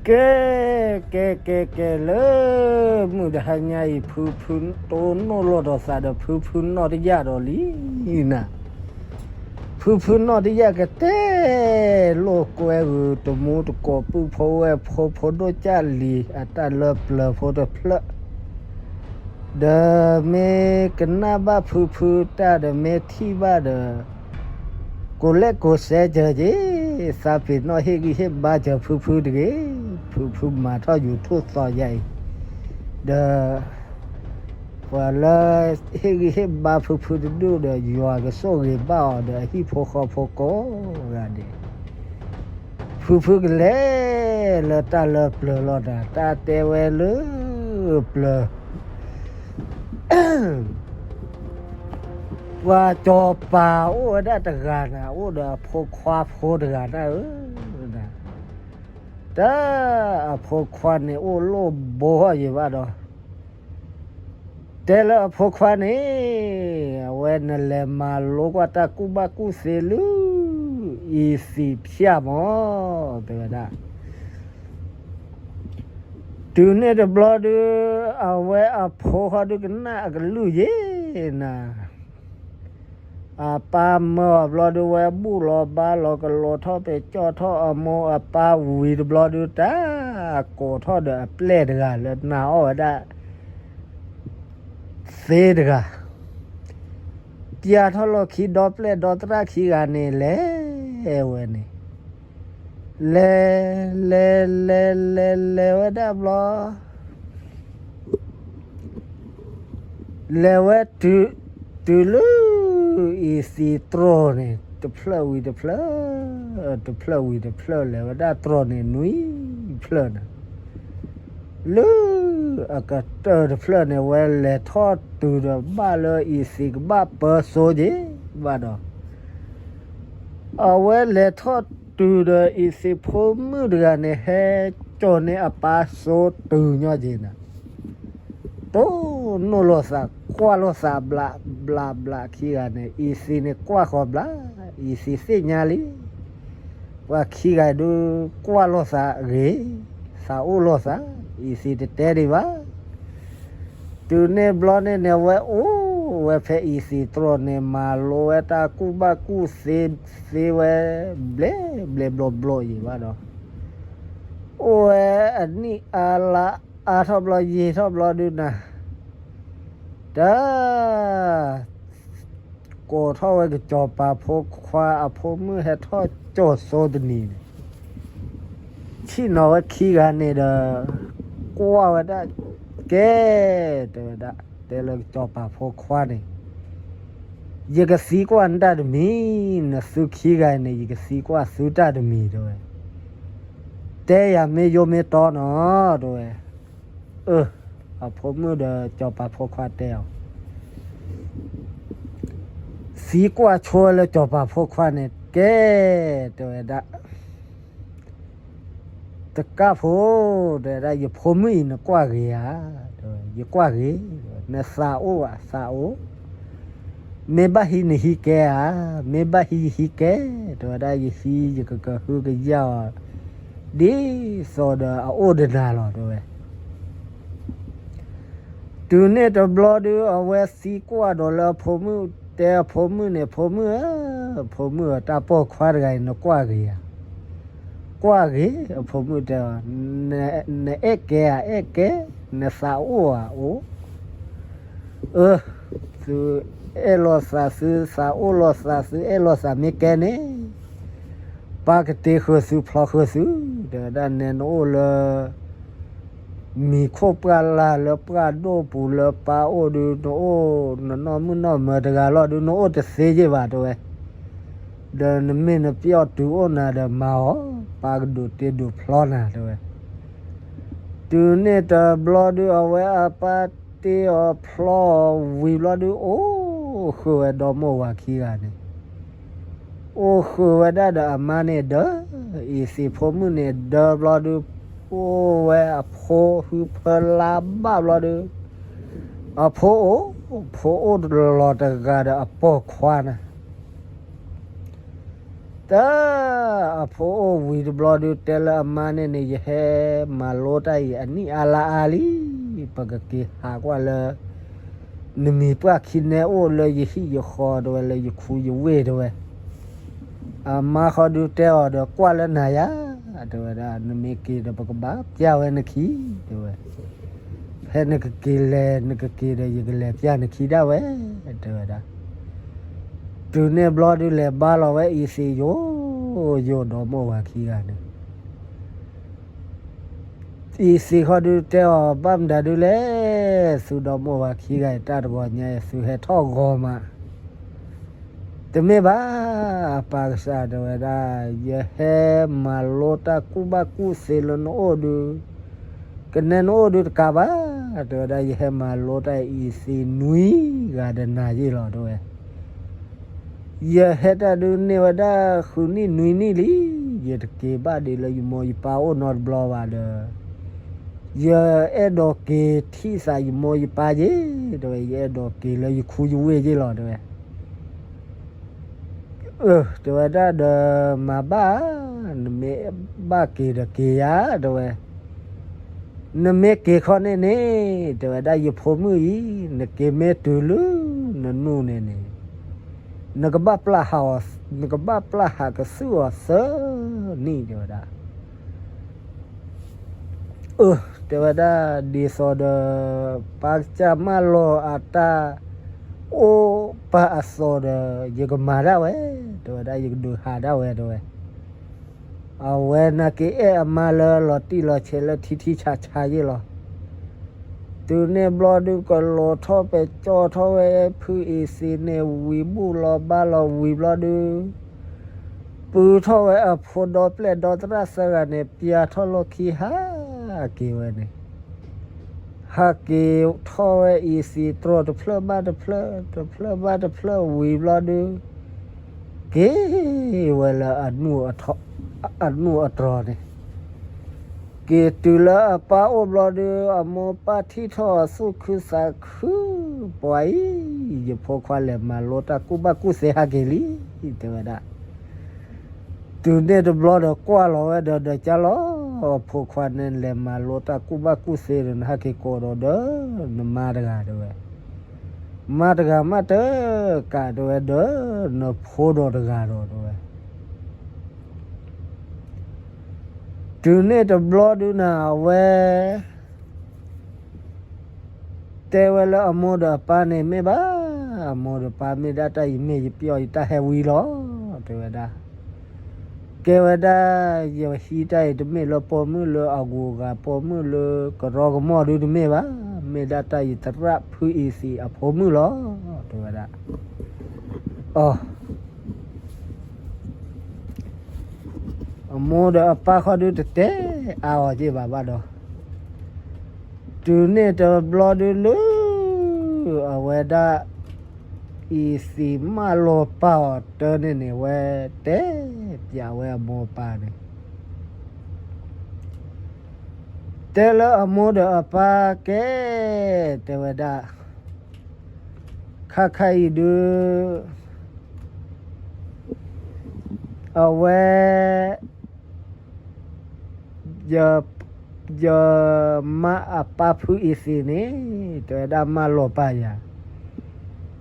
ကဲ, ကဲ ကဲ ကဲ လၢမုၢ်တဟါညါအံၤ ဖုဖုတိၢ်နီၣ်လိာ်ဒီးသးဒီး ဖုဖုနီၣ်တယၣ်ဒီးလံနၤ. ဖုဖုနီၣ်တယၣ်ကတဲလိာ်ကွဲဂုာ် တမူတကိး ပုၢ်ဖိဝဲၢ်ဖိ ဖိဒိၣ်ကၢ်လံၤ အတၢ်လၢပျၢၤဖိတဖျၢၣ် ဒီးမ့ၢ်ကနၣ်ဘၣ်ဖုဖုတၢ်ဒီး မ့ၢ်ထံၣ်ဘၣ်ဒီး ကိးလဲၣ်ကိးစဲကၢၤက့ၤ, သးပ့ၤနီၣ်ဟ့ၣ်ဂံၢ်ဟ့ၣ်ဘါစၢၤဖုဖုတဂ့ၤ. ဖုဖုမၤထီၣ်ယူၤထူၣ်သီယါအံၤ, ဒီး ပှၤလၢဟ့ၣ်ဂံၢ်ဟ့ၣ်ဘါဖုဖုတဒူၣ်ဒီး ယွၤကဆိၣ်ဂ့ၤဘၣ်အီၤဒီး အဟံၣ်ဖိဃီဖိကိးဂၤဒဲး, ဖုဖုကလဲၤလၢတၢ်လၢပျၢၤလီၤဒီး တၢ်တဲဝဲလၢပျၢၤ ပှၤစီၤပၤအိၣ်ဝဲဒၣ်တဂၤနၤ, အိၣ်ဒီးအဖိခွါဖိတဂၤနၤဧၢ, တၢ်အဖိခွါန့ၣ်အိၣ်လိၣ်ဘိဟီၣ်ယံၤဘၣ်ဒီး တဲလၢအဖိခွါန့ၣ်, အဝဲနလဲၤမၤလိကွၢ်တၢ်ကူၣ်ဘၣ်ကူၣ်သ့လၢ အံၤသံးဖၠၣ်မး, တဲဝဲဒၣ် တုၤန့ၣ်တဘျီဒုး အဝဲအဖိဃီဒုးကနၣ်အကလုၢ်ယ့ၤနၤ, အပၢ်မၢအီၤဘျီဒုး ဝဲဘူၣ်လီၤဘါလီၤကလီၤထီၣ် ပဲာ်ကၠီၣ်ထီၣ်အမိၢ်အပၢ်ဝံၤတဘျီဒုး တၢ်ကိးထီၣ်ဒီးအပျဲၢ်တဂၤလၢနာ်အီၣ်ဝဲဒၣ် သ့တဂၤ, ပျၢ်ထီၣ်လီၢ်ခံဒီပျဲၢ်ဒီသရၣ်ခံဂၤန့ၣ် လဲၤဝဲန့ၣ်, လဲၤ လဲၤ လဲၤ လဲၤဝဲဒၣ်ဘျီ လဲၤဝဲ တုၤလၢ အံၤသံးတြီၢ်န့ၣ် တဖျၢၣ်ဝံၤတဖျၢၣ်, တဖျၢၣ်ဝံၤတဖျၢၣ် လဲၤဝဲဒၣ်တြီၢ်န့ၣ်နွံဖျၢၣ်နၤ, လၢအကတၢၢ်တဖျၢၣ်န့ၣ် ဝဲလဲၤထီၣ်တုၤဒီးဘၣ်လၢအံၤသံးကဘၣ်ပၢစိက့ၤဘၣ်ဒီး အဝဲလဲၤထီၣ်တုၤဒီးအံၤသံးဖိမုၣ်တဂၤန့ၣ် ဟဲကၠီၤန့ၢ်အပၢ်စိတုၤညီက့ၤနၤ, တိၢ်နီၣ်လိာ်သး ကွၢ်လိာ်သးဘျး ဘျး ဘျးခံဂၤန့ၣ် အံၤသံးန့ၣ်ကွၢ်ဃီၤဘျး, အံၤသံးသ့ၣ်ညါလံ, ပှၤခံဂၤဒုးကွၢ်လိာ်သးအဂ့ၤ, သးအိၣ်လိာ်သး, အံၤသံးတတဲဒံးဘၣ် တုၤန့ၣ်ဘျီန့ၣ်န့ၣ် အဝဲအိၣ်ဝဲဖဲအံၤသံးတြီၢ်န့ၣ် မၤလိဝဲတၢ်ကူၣ်ဘၣ်ကူၣ်သ့သ့ဝဲ ဘျဲၣ်ဘျဲၣ်ဘျီဘျီယံၤဘၣ်ဒီး အိၣ်ဝဲအနံၣ်အါလါအါထီၣ်ဘျီယံာ်ထီၣ်ဘျီဒုးနၤ, တၢ် ကိးထီၣ်ဝဲကစီၤပၤဖိခွါအဖိမုၣ်ဟဲထီၣ်ကၠီၤစိတနံၤန့ၣ်, ဆ့ၣ်နီၤဝဲခံဂၤန့ၣ်ဒီး ကွၢ်ဝဲဒၣ်, ကဲ, တဲဝဲဒၣ်, တဲလၢကစီၤပၤဖိခွါန့ၣ်, ယကသံကွၢ်နတၢ်တမံၤ, နသုခံဂၤန့ၣ် ယကသံကွၢ်သုတၢ်တမံၤ တဲဝဲ, တဲယၤမ့ၢ်ယိၣ်မ့ၢ်တီနီၤ တဲဝဲ, အၢ အဖိမုၣ်ဒီးစီၤပၤဖိခွါတဲအီၤ, သံကွၢ်ဆိလၢစီၤပၤဖိခွါန့ၣ် ကဲ, တဲဝဲဒၣ်, တကၣ်ဖိ, တဲဝဲဒၣ် ယဖိမုၣ်အံၤနကွၢ်ဂ့ၤဧါ, တဲဝဲ ယကွၢ်ဂ့ၤ, နသးအိၣ်ဧါ, သးအိၣ်, မ့ၢ်ဘၣ်ဟံးနဟံးကဲဧါ, မ့ၢ်ဘၣ်ဟံးယဟံးကဲ, တဲဝဲဒၣ် ယဟံးယကကဟုကယာ်အီၤ ဒ်သိးဒီးအအိၣ်ဒီးနၤလီၤ တဲဝဲ တုၤန့ၣ်တဘျီဒုး အဝဲသံကွၢ်ဒီးလၢအဖိမုၣ်, တဲအဖိမုၣ်န့ၣ် ဖိမုၣ်ဧၢ, ဖိမုၣ်ဧၢ, တၢ်ပိာ်ခွါတဂၤအံၤ နကွၢ်ဂ့ၤဧါ, ကွၢ်ဂ့ၤ, အဖိမုၣ်တဲအီၤ, နအဲၣ်ကဲဧါ, အဲၣ်ကဲ, နသးအိၣ်ဧါ, အိၣ်, အၢ, သုအဲၣ်လိာ်သး သုသးအိၣ်လိာ်သး သုအဲၣ်လိာ်သးမ့ၢ်ကဲန့ၣ် ပၢ်ကတ့ဃုာ်သုဖျီဃုာ်သု, တဲဝဲဒၣ် နဲနအိၣ်လၢ မံၤခိၣ်ပှၢ်လၢ်လၢပှၢ်ဒိၣ်ပူၤလၢပၢ်အိၣ်ဒုး နအိၣ်နနီၢ်မုၣ်နီၢ်မၢၤတဂၤလီၤဒုး နအိၣ်တသ့ယ့ၢ်ဘၣ် တဲဝဲ, ဒီးနမ့ၢ်နပျီၢ်တုၤအိၣ်နၤဒီးမၤအီၤ, ပၢ်ကဒိးတ့ဒိးဖျီနၤ တဲဝဲ. တုၤန့ၣ်တဘျီဒုး အဝဲအပၢ်တ့အီၤဖျီအီၤဝံၤဘျီဒုး အိၣ်ဃုာ်ဝဲဒီမိၢ်ဝၤခံဂၤန့ၣ် အိၣ်ဃုာ်ဝဲဒၣ်ဒီးအမါန့ၣ်ဒီး အံၤသံးဖိမုၣ်န့ၣ်ဒီးဘျီဒုး အိၣ်ဝဲအဖိဟုဖၢလါဘၣ်ဘျီဒုး အဖိအိၣ်, ဖိအိၣ်လီၤတဂၤဒီးအပိာ်ခွါန့ၣ် တၢ်အဖိအိၣ်ဝံၤတဘျီဒုး တဲလၢအမါန့ၣ်န့ၣ် ယဟဲမၤလိတၢ်အံၤ အနံၣ်အါလါအါလံ, ပကက့ၤဟးကွၢ်လၢ နမံၤပှၢ်ခံနဲအိၣ်လၢယဟံၣ်ယဃီ တဲဝဲ, လၢယခူယဝ့ၢ် တဲဝဲ. အမါဃီဒုးတဲအီၤဒီး ကွၢ်လၢနၤယၤ, တဲဝဲဒၣ်, နမ့ၢ်က့ၤဒီးပကဘၣ်ပျၢ်ဝဲနခံ, တဲဝဲ. ဖဲနကက့ၤလဲၤ နကက့ၤဒီး ယကလဲၤပျၢ်နခံဒၣ်ဝဲ, တဲဝဲဒၣ်. တုၤန့ၣ်ဘျီဒုး လဲၤဘါလီၤဝဲအံၤသ့ၣ်ယိာ်ယိာ် ဒီမိၢ်ဝၤခံဂၤန့ၣ်. အံၤသ့ၣ်ဃီဒုးတဲအီၤ ဘၣ်မတၤဒုးလဲၣ်, သုဒီမိၢ်ဝၤခံဂၤအံၤ တၢ်တဂီၤညါအံၤ သုဟဲထီၣ်ဂီၤမး. တမ့ၢ်ဘၣ်, အပၢ်ကစၢ် တဲဝဲဒၣ်, ယဟဲမၤလိတၢ်ကူၣ်ဘၣ်ကူၣ်သ့လၢနအိၣ်ဒုး, ကနဲနအိၣ်ဒုးတကးဘၣ်, တဲဝဲဒၣ်, ယဟဲမၤလိတၢ်အံၤသ့ၣ်နွံဂၤဒီးနၤယ့ၢ်လီၤ တဲဝဲ. ယဟဲတၢ်ဒုးန့ၢ်ဝဲဒၣ်ဃုနံၣ်နွံနံၣ်လံ, ယတက့ၤဘၣ်ဒံးလၢယမိၢ်ယပၢ်အိၣ်နီတဘျီဘၣ်ဒီး, ယအဲၣ်ဒိးက့ၤထံၣ်သးယမိၢ်ယပၢ်ယ့ၢ်, တဲဝဲ, ယအဲၣ်ဒိးက့ၤလၢယခူယဝ့ၢ်ယ့ၢ်လီၤ တဲဝဲ. အၢ တဲဝဲဒၣ်ဒီး မၤဘၣ်, နမ့ၢ်ဘၣ်က့ၤဒီးက့ၤယၤ တဲဝဲ, နမ့ၢ်က့ၤခီန့ၣ်န့ၣ် တဲဝဲဒၣ် ယဖိမုၣ်အံၤ နက့ၤမ့ၢ်တုၤလၢနနူၢ်န့ၣ်န့ၣ် နကဘၣ်ပျၢ်ဟးအီၤ, နကဘၣ်ပျၢ်ဟးကသုၣ်အီၤသၢနံၣ် တဲဝဲဒၣ်. အၢ တဲဝဲဒၣ် ဒ်သိးဒီး ပၢ်ကစၢ်မၢလီၤအတၢ်အိၣ်ပာ်အသီဒီး ယကမၤဒၣ်ဝဲ တဲဝဲဒၣ် ယကဒုးဟးဒၣ်ဝဲ တဲဝဲ. အဝဲနာ်က့အဲၣ်အမါလၢလီၤတံၢ်လီၤဆဲးလၢထံထံဆးဆးယ့ၢ်လီၤ. တုၤန့ၣ်ဘျီဒုး ကလီၤထီၣ်ပဲာ်ကၠီထီၣ်ဝဲဖုအံၤသ့ၣ်န့ၣ် ဝံၤဘူၣ်လီၤဘါလီၤဝံၤဘျီဒုး ပုၢ်ထီၣ်ဝဲအဖိဒီပျဲၢ်ဒီသရၣ်သၢဂၤန့ၣ် ပျၢ်ထီၣ်လီၢ်ခံဟးက့ၤဝဲန့ၣ် ဟးက့ၤထီၣ်ဝဲအံၤသ့ၣ်တြီတဖျၢၣ်ဘၣ်တဖျၢၣ် တဖျၢၣ်ဘၣ်တဖျၢၣ်ဝံၤဘျီဒုး က့ၤဝဲလၢ အနူၢ်အတြီၤန့ၣ် က့ၤတုၤလၢအပၢ်အိၣ်ဘျီဒုး အမိၢ်ပၢ်ထံၣ်ထီၣ်အသူၣ်ခုသးခု ပှၤအံၤ ယဖိခွါလဲၤမၤလိတၢ်ကူၣ်ဘၣ်ကူၣ်သ့ဟးက့ၤလံ တဲဝဲဒၣ်. တုၤန့ၣ်တဘျီဒီးကွၢ်လီၤဝဲဒီး ဒီးကၢ်လီၤ အဖိခွါန့ၣ် လဲၤမၤလိတၢ်ကူၣ်ဘၣ်ကူၣ်သ့ဒီး နဟဲက့ၤကိးဒီးဒီး နမါတဂၤ တဲဝဲ, မါတဂၤမးတကး တဲဝဲဒီး နဖိဒီးတဂၤဒီး တဲဝဲ. တုၤန့ၣ်တဘျီဒုးန့ၣ် အဝဲ တဲဝဲလၢအမိၢ်ဒီးအပၢ်န့ၣ် မ့ၢ်ဘၣ်, အမိၢ်ဒီးပၢ် မ့ၢ်ဒၣ်တၢ်အံၤမ့ၢ်ယပျီၢ်ယတၢ်ဟဲဝံၤလီၤ တဲဝဲဒၣ်. ကဲဝဲဒၣ် ယဟံးတၢ်အံၤတမ့ၢ်လၢပိာ်မုၣ်လၢအဂုၤအဂၤ ပိာ်မုၣ်လၢကရီကမီၣ်ဒုတမ့ၢ်ဘၣ်, မ့ၢ်ဒၣ်တၢ်အံၤသရၣ်ဖုအံၤသ့ၣ်အဖိမုၣ်လီၤ တဲဝဲဒၣ်. အ အမိၢ်ဒီးအပၢ်ဃီဒုတတဲအါအီၤက့ၢ်ဘၣ်ဘၣ်ဒီး, တုၤန့ၣ်တဘျီဒုလၢ အဝဲဒၣ် အံၤသ့ၣ်မၢလီၤပာ်အီၤတၢ်န့ၣ်န့ၣ် ဝဲတဲပျးဝဲအမိၢ်အပၢ်န့ၣ် တဲလၢအမိၢ်ဒီးအပၢ်ကဲ တဲဝဲဒၣ်, ခါခါအံၤဒု အဝဲ ယ ယမါအပၢ်ဖုအံၤသ့ၣ်န့ၣ် တဲဝဲဒၣ်မၢလီၤပာ်ယၤ,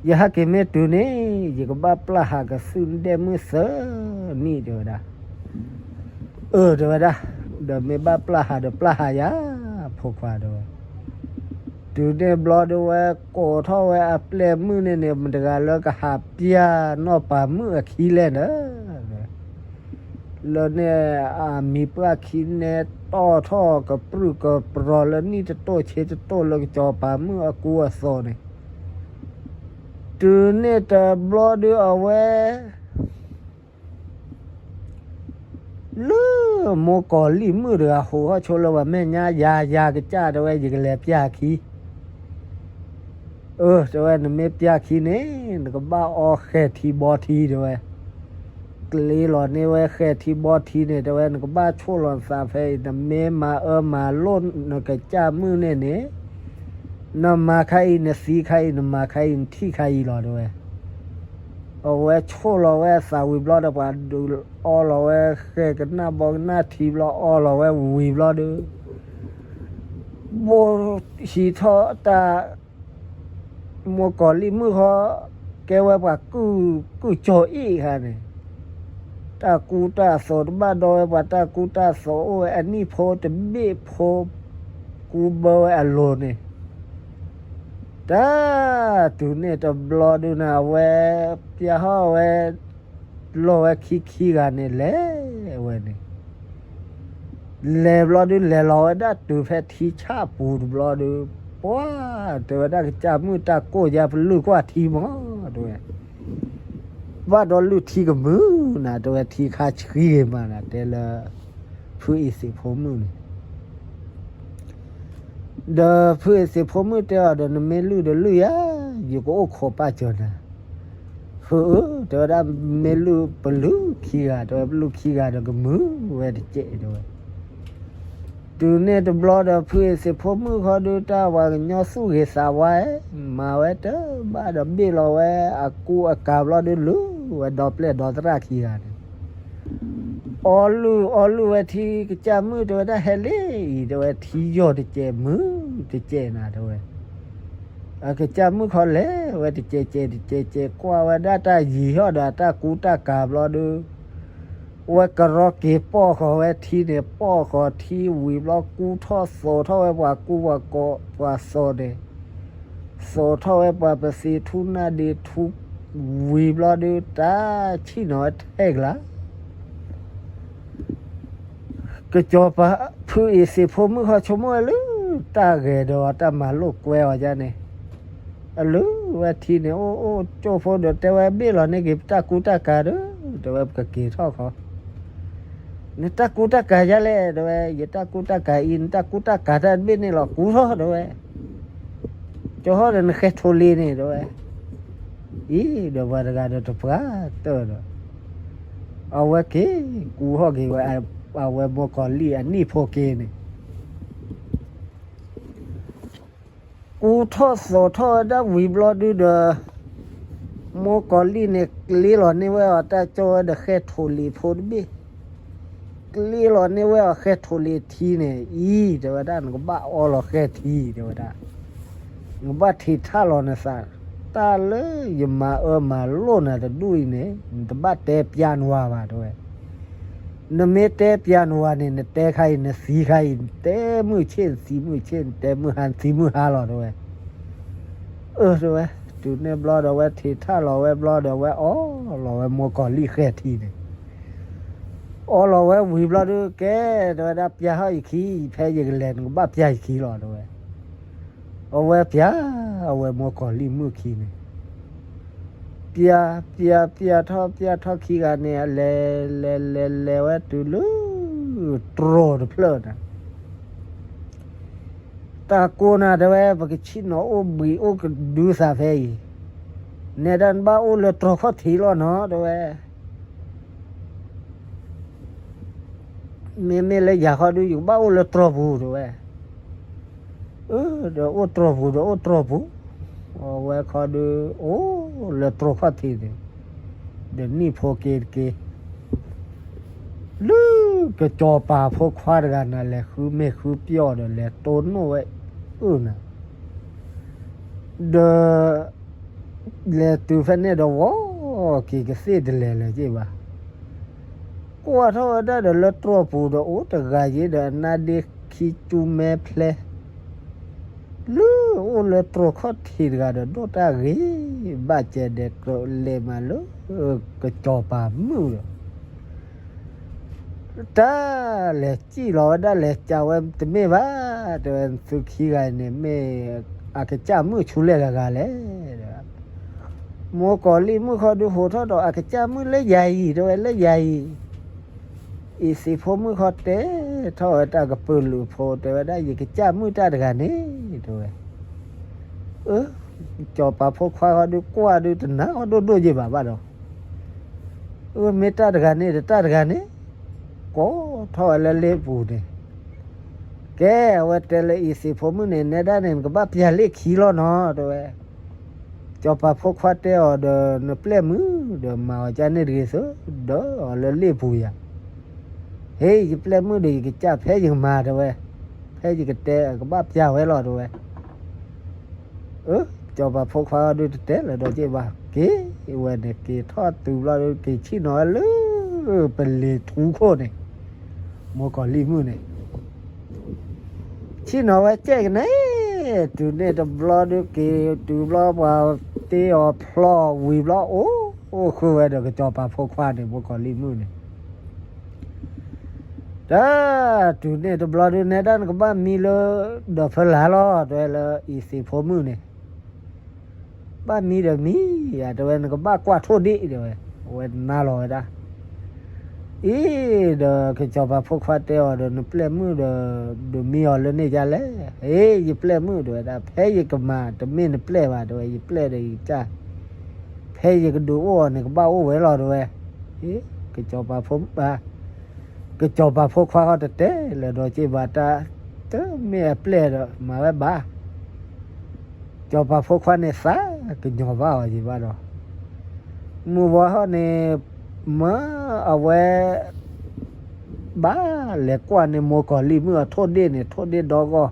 ယဟဲက့ၤမ့ၢ်တုၤန့ၣ် ယကဘၣ်ပျၢ်ဟးကသုၣ်ဒဲမုၢ်သၢနံၣ် တဲဝဲဒၣ်. အၢ တဲဝဲဒၣ်, ဒီးမ့ၢ်ဘၣ်ပျၢ်ဟးဒီးပျၢ်ဟးယၤ ဖိခွါ တဲဝဲ. တုၤန့ၣ်ဘျီဒုဝဲ ကိးထီၣ်ဝဲအပျဲၢ်မုၣ်န့ၣ်န့ၣ် မတဂၤလၢကဟးပျၢ်နီၢ်ပၤမုၣ်အခံလဲၣ်ဒီး လၢန့ၣ် အမံၤပှၢ်ခံန့ၣ် တီၣ်ထီၣ်ကပြုၢ်ကပြီၤလၢနံၣ်တတိၢ်ဆံတတိၢ်လၢကစီၤပၤမုၣ်အကူအသိးန့ၣ်, တုၤန့ၣ်တဘျီဒုအဝဲ လၢမိၢ်ကီၤလံၢ်မုၣ်တဂၤ ဟးထီၣ်ဆိလၢပှၤမဲာ်ညါ ယၤ ယၤကစၢ် တဲဝဲ ယကလဲၤပျၢ်ခံ အၢ တဲဝဲ နမ့ၢ်ပျၢ်ခံန့ၣ် နကဘၣ်အီဃဲၤထံဘီထံ တဲဝဲ, ကျ့လီၤန့ၢ်ဝဲဃဲၤထံဘီထံန့ၣ် တဲဝဲ နကဘၣ်ဆိၣ်လီၤနသးဖဲအံၤ နမ့ၢ်မၤအၢမၤလိၣ်နကစၢ်မုၣ်န့ၣ်န့ၣ် နမၤခါအံၤ နသံခါအံၤ နမၤခါအံၤ နထံၣ်ခါအံၤလီၤ တဲဝဲ. အဝဲဆိၣ်လီၤဝဲအသးဝံၤဘျီဒီး ပှၤဒုးအီလီၤဝဲဃဲကနၣ်ဘီကနၣ်ထံဘျီ အီလီၤဝဲဝံၤဘျီဒီး ဘိဟံးထီၣ်တၢ် မိၢ်ကီၤလံၢ်မုၣ်ဃီ ကဲဝဲပှၤကုၢ်ကၠီၤအ့ၣ်ခါန့ၣ်, တၢ်ကူတၢ်သိးတဘၣ်ဒီးဝဲပှၤ တၢ်ကူတၢ်သိးအိၣ်ဝဲအနံၣ်ဖိတဘ့ၣ်ဖိ ကူဘၢဝဲအလိၤန့ၣ်, တၢ်တုၤန့ၣ်တဘျီဒုးန့ၣ် အဝဲပျၢ်ဟီၣ်ဝဲ လီၢ်ဝဲခံခံဂၤန့ၣ် လဲၤဝဲန့ၣ် လဲၤဘျီဒုး လဲၤလီၤဝဲဒၣ်တုၤဖဲထံဆၣ်ပူၤတဘျီဒုး ပှၤတဲဝဲဒၣ် ကစၢ်မုၣ်တၢ်ကိၢ်ယါ ပလုၢ်ကွၢ်ထံမး တဲဝဲ, ဘၣ်ဒီးလုၢ်ထံကမုာ်နၤ တဲဝဲ, ထံခါဆှံဂ့ၤမးနၤ တဲလၢ ဖုအ့ၣ်စ့းဖိမုၣ်န့ၣ် ဒီးဖုအ့ၣ်စ့းဖိမုၣ်တဲအီၤဒီး နမ့ၢ်လုၢ်ဒီးလုၢ်ယၤ, ယကအိၣ်ခိးပာ်စၢၤနၤ, ဖုဧၢ တဲဝဲဒၣ်, မ့ၢ်လုၢ်ပလုၢ်ခံဂၤ တဲဝဲ, ပလုၢ်ခံဂၤဒီးကမုာ်ဝဲတကဲး တဲဝဲ. တုၤန့ၣ်တဘျီဒီး ဖုအ့ၣ်စ့းဖိမုၣ်ဃီဒုး တၢ်ဝၤကညီသူၣ်ဂ့ၤသးဝါ, မၤဝဲတဘၣ်ဒီး ဘ့ၣ်လီၤဝဲအကူအကၤဘျီဒုး လုၢ်ဝဲဒီပျဲၢ်ဒီသရၣ်ခံဂၤန့ၣ် အီလုၢ်အီလုၢ်ဝဲထံ ကစၢ်မုၣ်တဲဝဲဒၣ် ဟဲလံအံၤ တဲဝဲ, ထံယီၤတကဲး မုာ်တကဲးနၤ တဲဝဲ. အကစၢ်မုၣ်ခီလဲၤဝဲတကဲးကဲးတကဲးကဲး ကွၢ်ဝဲဒၣ်တၢ်ယံၤဟီၣ်ဒီးအတၢ်ကူတၢ်ကၤဘျီဒုး ဝဲကရီက့ၤပိာ်ဃီၤဝဲထံန့ၣ် ပိာ်ဃီၤထံဝံၤဘျီ ကူထီၣ်သိးထီၣ်ဝဲပှၤကူပှၤကီ ပှၤသိးန့ၣ် သိးထီၣ်ဝဲပှၤပသံထူနၢ်ဒ့ထူ ဝံၤဘျီဒုး တၢ်ဆံၣ်နီၤဝဲထဲကလါ ကစီၤပၤဖုအ့ၣ်စ့းဖိမုၣ်ခီဆိကမိၣ်ဝဲလၢ တၢ်ဂဲၤဒီးတၢ်မၤလိာ်ကွဲအီၤဒ်န့ၣ်, အလုၢ်ဝဲထံန့ၣ် အိၣ်အိၣ်ကၠိဖိဒီး တဲဝဲ ဘ့ၣ်လီၤန့ၢ်က့ၤပတၢ်ကူတၢ်ကၤဒီး တဲဝဲ ပကက့ၤထီၣ်ခီ နတၢ်ကူတၢ်ကၤယါလဲၣ် တဲဝဲ, ယတၢ်ကူတၢ်ကၤအံၤ နတၢ်ကူတၢ်ကၤတၢ်တဘ့ၣ်န့ၣ်လီၤ ကူထီၣ် တဲဝဲ. ကၠီဟီၣ်ဒီးနဃဲထိၣ်လံၤန့ၣ် တဲဝဲ. အံၤဒီးပှၤတဂၤဒီးတပှၢ်တၢၢ်ဒီး အဝဲက့ၤကူဟီၣ်က့ၤဝဲ အဝဲမိၢ်ကီၤလံၢ်အနံၣ်ဖိက့ၤန့ၣ် ကူထီၣ်သိးထီၣ်ဝဲဒၣ်ဝံၤဘျီဒုဒီး မိၢ်ကီၤလံၢ်န့ၣ် ကျ့လီၤန့ၢ်ဝဲအီၤတၢ်ကၠီဝဲဒီးဃဲထိၣ်လံၤဖိတဘ့ၣ်, ကျ့လီၤန့ၢ်ဝဲအီၤဃဲထိၣ်လံၤထံန့ၣ် အံၤ တဲဝဲဒၣ် နကဘၣ်အီလီၤဃဲထံ တဲဝဲဒၣ်, နကဘၣ်ထံးထၣ်လီၤနသး, တၢ်လၢယမၤအၢမၤလိာ်နၤတဒူၣ်အံၤန့ၣ် နတဘၣ်တဲပျၢနဝၤဘၣ် တဲဝဲ. နမ့ၢ်တဲပျၢနဝၤန့ၣ် နတဲခါအံၤ နသံခါအံၤ နတဲမုၢ်ဆ့ၣ် နသံမုၢ်ဆ့ၣ် နတဲမုၢ်ဟါ နသံမုၢ်ဟါလီၤ တဲဝဲ. အၢ တဲဝဲ, တုၤန့ၣ်ဘျီဒီး ဝဲထံးထၣ်လီၤဝဲဘျီဒီး ဝဲအီလီၤဝဲမိၢ်ကီၤလံၢ်ဃဲထံန့ၣ်, အီလီၤဝဲဝံၤဘျီဒုး ကဲ တဲဝဲဒၣ် ပျၢဟီၣ်ယခံ ဖဲယကလဲၤ နကဘၣ်ပျၢယခံလီၤ တဲဝဲ. အဝဲပျၢ အဝဲမိၢ်ကီၤလံၢ်မုၣ်ခံန့ၣ် ပျၢ ပျၢ ပျၢထီၣ် ပျၢထီၣ်ခံဂၤန့ၣ် အလဲၤ လဲၤ လဲၤ လဲၤဝဲတုၤလၢ တြီၢ်တဖျၢၣ်န့ၣ်, တၢ်ကိးနၤ တဲဝဲ, ပကဆံၣ်နီၤအိၣ်ဘှံးအိၣ်ကဒုသးဖဲအံၤ, နဲဒၣ်နဘၣ်အိၣ်လၢတြီၢ်ခီၣ်ထံးလီၤနီၤ တဲဝဲ. မ့မ့ၢ်လၢယၤခီဒုး ယကဘၣ်အိၣ်လၢတြီၢ်ပူၤ တဲဝဲ. အၢ ဒီးအိၣ်တြီၢ်ပူၤ ဒီးအိၣ်တြီၢ်ပူၤ, အဝဲခီဒုး အိၣ်လၢတြီၢ်ခီၣ်ထံးန့ၣ်, ဒီးနံၣ်ဖိက့ၤတက့ၢ်, လၢကစီၤပၤဖိခွါတဂၤန့ၣ် လဲၤဃုမ့ၢ်ဃုပျီၢ်ဒီး လဲၤတိၢ်နီၣ်ဝဲအုၣ်န့ၣ် ဒီး လဲၤတုၤဖဲန့ၣ်ဒီး ဝီက့ၤကသ့ၣ်တလဲၤလၢၤက့ၤဘၣ်. ကွၢ်ထီၣ်ဝဲဒၣ်ဒီးလၢတြီၢ်ပူၤဒီး အိၣ်တဂၤယ့ဒီး အနါဒ့ခံကၠူမဲဖျဲ လၢအိၣ်လၢတြီၢ်ခီၣ်ထံးတဂၤဒီး ဒိၣ်တၢ်ဂ့ၤ ဘၣ်စဲးဒဲး ကလဲၤမးလၢ ကစီၤပၤမုၣ်ဒီး တၢ်လဲၤစံၣ်လီၤဝဲဒၣ် လဲၤကးဝဲတမ့ၢ်ဘၣ်, တဲဝဲ, သုခံဂၤအံၤန့ၣ် မ့ၢ်အကစၢ်မုၣ်ဆူလဲၣ်ဂၤဂၤလဲၣ်, တဲဝဲ. မိၢ်ကီၤလံၢ်မုၣ်ခီဒုး ဟိးထီၣ်ဒီး အကစၢ်မုၣ်လၢယၤအံၤ တဲဝဲ, လၢယၤအံၤ. အ့ၣ်စ့းဖိမုၣ်ခီတဲထီၣ်ဝဲတၢ်ကပုာ်လုးဖိ တဲဝဲဒၣ် ယကစၢ်မုၣ်တၢ်တဂၤန့ၣ် တဲဝဲ. အၢ စီၤပၤဖိခွါခီဒုး ကွၢ်ဒုး တနာ်အီၤဒိၣ်ဒိၣ်ယ့ၢ်ဘၣ်ဘၣ်ဒီး အၢ မ့ၢ်တၢ်တဂၤန့ၣ်ဒီး တၢ်တဂၤန့ၣ် ကိးထီၣ်ဝဲလၢလ့ပူၤန့ၣ်, ကဲ အဝဲတဲလၢအ့ၣ်စ့းဖိမုၣ်န့ၣ် နဲဒၣ်န့ၣ် နကဘၣ်ပျၢ်လ့ၣ်ခံလီၤနီၤ တဲဝဲ. စီၤပၤဖိခွါတဲအီၤဒီး နပျဲၢ်မုၢ် ဒီးမၤအီၤကန့ၣ်တဂ့ၤသု, ဒီးအီၤလၢလ့ၣ်ပူၤယၤ, ဟ့ၣ် ယပျဲၢ်မုၣ်ဒီး ယကစၢ်ဖဲယကမၤတဲဝဲ, ဖဲယကတဲ ကဘၣ်ပျၢ်ဝဲလီၤတဲဝဲ. အၢ စီၤပၤဖိခွါဒုးတတဲလၢၤဒီးက့ၢ်ဘၣ်, က့ၤဝဲန့ၣ် က့ၤထီၣ်တုၤဘျီဒုး က့ၤဆ့ၣ်နီၤဝဲလၢ ပလံၤထူခိၣ်န့ၣ်, မိၢ်ကီၤလံၢ်မုၣ်န့ၣ် ဆ့ၣ်နီၤဝဲကဲကနဲ, တုၤန့ၣ်တဘျီဒုး က့ၤတုၤဘျီ ပှၤတ့အီၤဖျီဝံၤဘျီ အိၣ်ဃုာ်ဝဲဒီးကစီၤပၤဖိခွါန့ၣ် မိၢ်ကီၤလံၢ်မုၣ်န့ၣ်, တၢ် တုၤန့ၣ်တဘျီဒုး နဲဒၣ်နကဘၣ်မံလၢ ဒီးဖီလာ်လီၤ တဲဝဲလၢအံၤသ့ၣ်ဖိမုၣ်န့ၣ် ဘၣ်မံဒီးမံ, တဲဝဲ နကဘၣ်ကွၢ်ထိၣ်ဒ့ၣ် တဲဝဲ, အဝဲနါလီၤဝဲဒၣ် အံၤ ဒီးကစီၤပၤဖိခွါတဲအီၤဒီး နပျဲၢ်မုၣ်ဒီး ဒုးမံအီၤလၢန့ၣ်ဒ်လဲၣ်, အ့ ယပျဲၢ်မုၣ် တဲဝဲဒၣ် ဖဲယကမၤ တမ့ၢ်နပျဲၢ်ဘၣ် တဲဝဲ, ယပျဲၢ်ဒီးယကစၢ် ဖဲယကဒုးအိၣ်အီၤန့ၣ် ကဘၣ်အိၣ်ဝဲလီၤ တဲဝဲ, အ့ ကစီၤပၤဖိ ကစီၤပၤဖိခွါဟီတတဲလၢၤဒီးက့ၢ်ဘၣ်တၢ်, တမ့ၢ်အပျဲၢ်ဒီး မၤဝဲဘၣ် စီၤပၤဖိခွါန့ၣ်သးကညီၤဘၣ်အီၤယံၤဘၣ်ဒီး, မုၢ်ဝါဟီၣ်န့ၣ် မၢအဝဲ ဘၣ်လဲၤကွၢ်န့ၢ်မိၢ်ကီၤလံၢ်မုၣ်အထိၣ်ဒ့ၣ်န့ၣ် ထိၣ်ဒ့ၣ်ဒီဂီၢ်,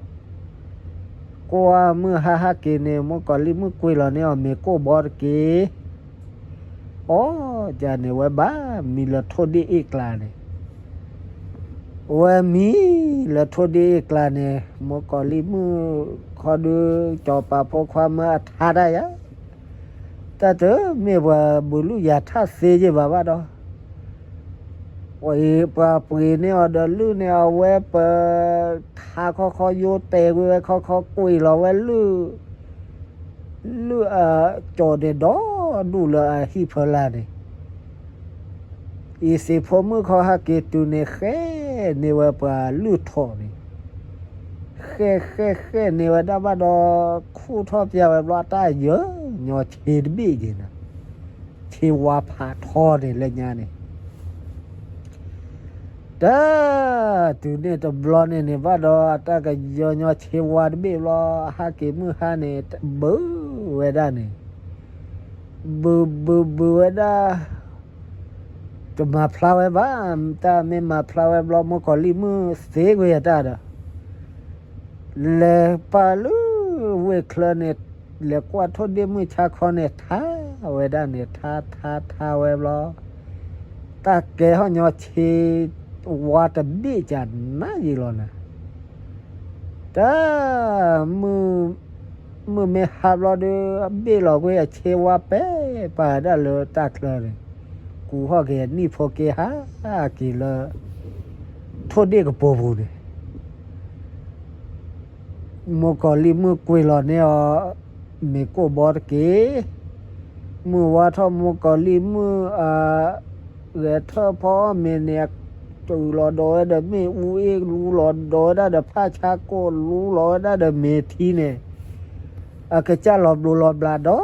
ကွၢ်မုၢ်ဟါဟဲက့ၤန့ၣ် မိၢ်ကီၤလံၢ်မုၣ်ကွံာ်လီၤန့ၢ်အီၤမ့ၤကိၣ်ဘီတက့ၢ် အီ ကန့ၣ် ဝဲဘၣ်မံလၢထိၣ်ဒ့ၣ်အ့ၣ်ကျါန့ၣ်, ဝဲမံလၢထိၣ်ဒ့ၣ်အ့ၣ်ကျါန့ၣ် မိၢ်ကီၤလံၢ်မုၣ်ခီဒုး စီၤပၤဖိခွါမၢအထါတၢ်ယၤ, တၢ်တမ့ၢ်ပှၤဘုးလုၢ်ယၤထၣ်သ့ယ့ၢ်ဘၣ်ဘၣ်ဒီး ပှၤပှ့ၤန့ၢ်အီၤဒီးလုၢ်န့ၣ် အဝဲပထါခီခီယိတဲာ်ကွံာ်ဝဲခီခီကွံာ်လီၤဝဲလုၢ် လုၢ်အကၠီၤန့ၣ်ဒီဒူၣ်လၢအဟံၣ်ဖီလာ်န့ၣ်, အံၤသ့ၣ်ဖိမုၣ်ခီဟဲက့ၤတုၤန့ၣ် ဃဲးန့ၢ်ဝဲပှၤလုၢ်ထီၣ်န့ၣ်, ဃဲးဃဲးဃဲးန့ၢ်ဝဲဒၣ်ဘၣ်ဒီး ခူၣ်ထီၣ်ပျၢ်ဝဲဘျီ အတၢ်ယၢၤညီဆ့တဘ့ၣ်က့ၤနၤ, ဆ့ဝါဖးထီန့ၣ်လၢညါန့ၣ် တၢ် တုၤန့ၣ်တဘျီန့ၣ်န့ၣ်ဘၣ်ဒီး အတၢ်ကယၢၤညီဆ့ဝါတဘ့ၣ်ဘျီ ဟဲက့ၤမုၢ်ဟါန့ၣ် ဘုးဝဲဒၣ်န့ၣ်, ဘုးဘုးဘုးဝဲဒၣ်, တမၤဖျါဝဲဘၣ်, တၢ်မ့ၢ်မၤဖျါဝဲဘျီ မိၢ်ကီၤလံၢ်မုၣ်သ့ကွံာ်အတၢ်ဒီး လဲၤပာ်လၢဝ့ၢ်ချၢန့ၣ်, လဲၤကွၢ်ထိၣ်ဒ့ၣ်မုၢ်ဆါခီန့ၣ် ထါဝဲဒၣ်န့ၣ် ထါထါထါဝဲဘျီ, တၢ်ကဲထီၣ်ညီဆ့ဝါတဘ့ၣ်ကနးယံာ်လီၤနၤ, တၢ် မုၢ်မ့ၢ်ဟါဘျီဒီး ဘ့ၣ်လီၤကွံာ်အဆ့ဝါပဲာ်ပာ်ဝဲဒၣ်လၢတၢ်ချၢန့ၣ်, ကူးဟီၣ်က့ၤအနံၣ်ဖိက့ဟါက့ၤလၢ ထိၣ်ဒ့ၣ်ကပိာ်ပူၤန့ၣ် မိၢ်ကီၤလံၢ်မုၣ်ကွံာ်လီၤန့ၢ်အီၤ မ့ၤကိၣ်ဘီတက့ၢ်. မုၢ်ဝါထီၣ်မိၢ်ကီၤလံၢ်မုၣ်အ ဂဲၤထၢၣ်ဖီအီၣ်မ့ၤန့ၣ် တူၢ်လီၤဒီးဝဲဒီးမ့ၣ်အူအ့ၣ် လူလီၤဒီးဝဲဒၣ်ဒီးဖၣ်ဆါကိၣ် လူလီၤဝဲဒၣ်ဒီးမ့ၤထံန့ၣ် အကစၢ်လီၤဘျိလီၤဘျးဒီ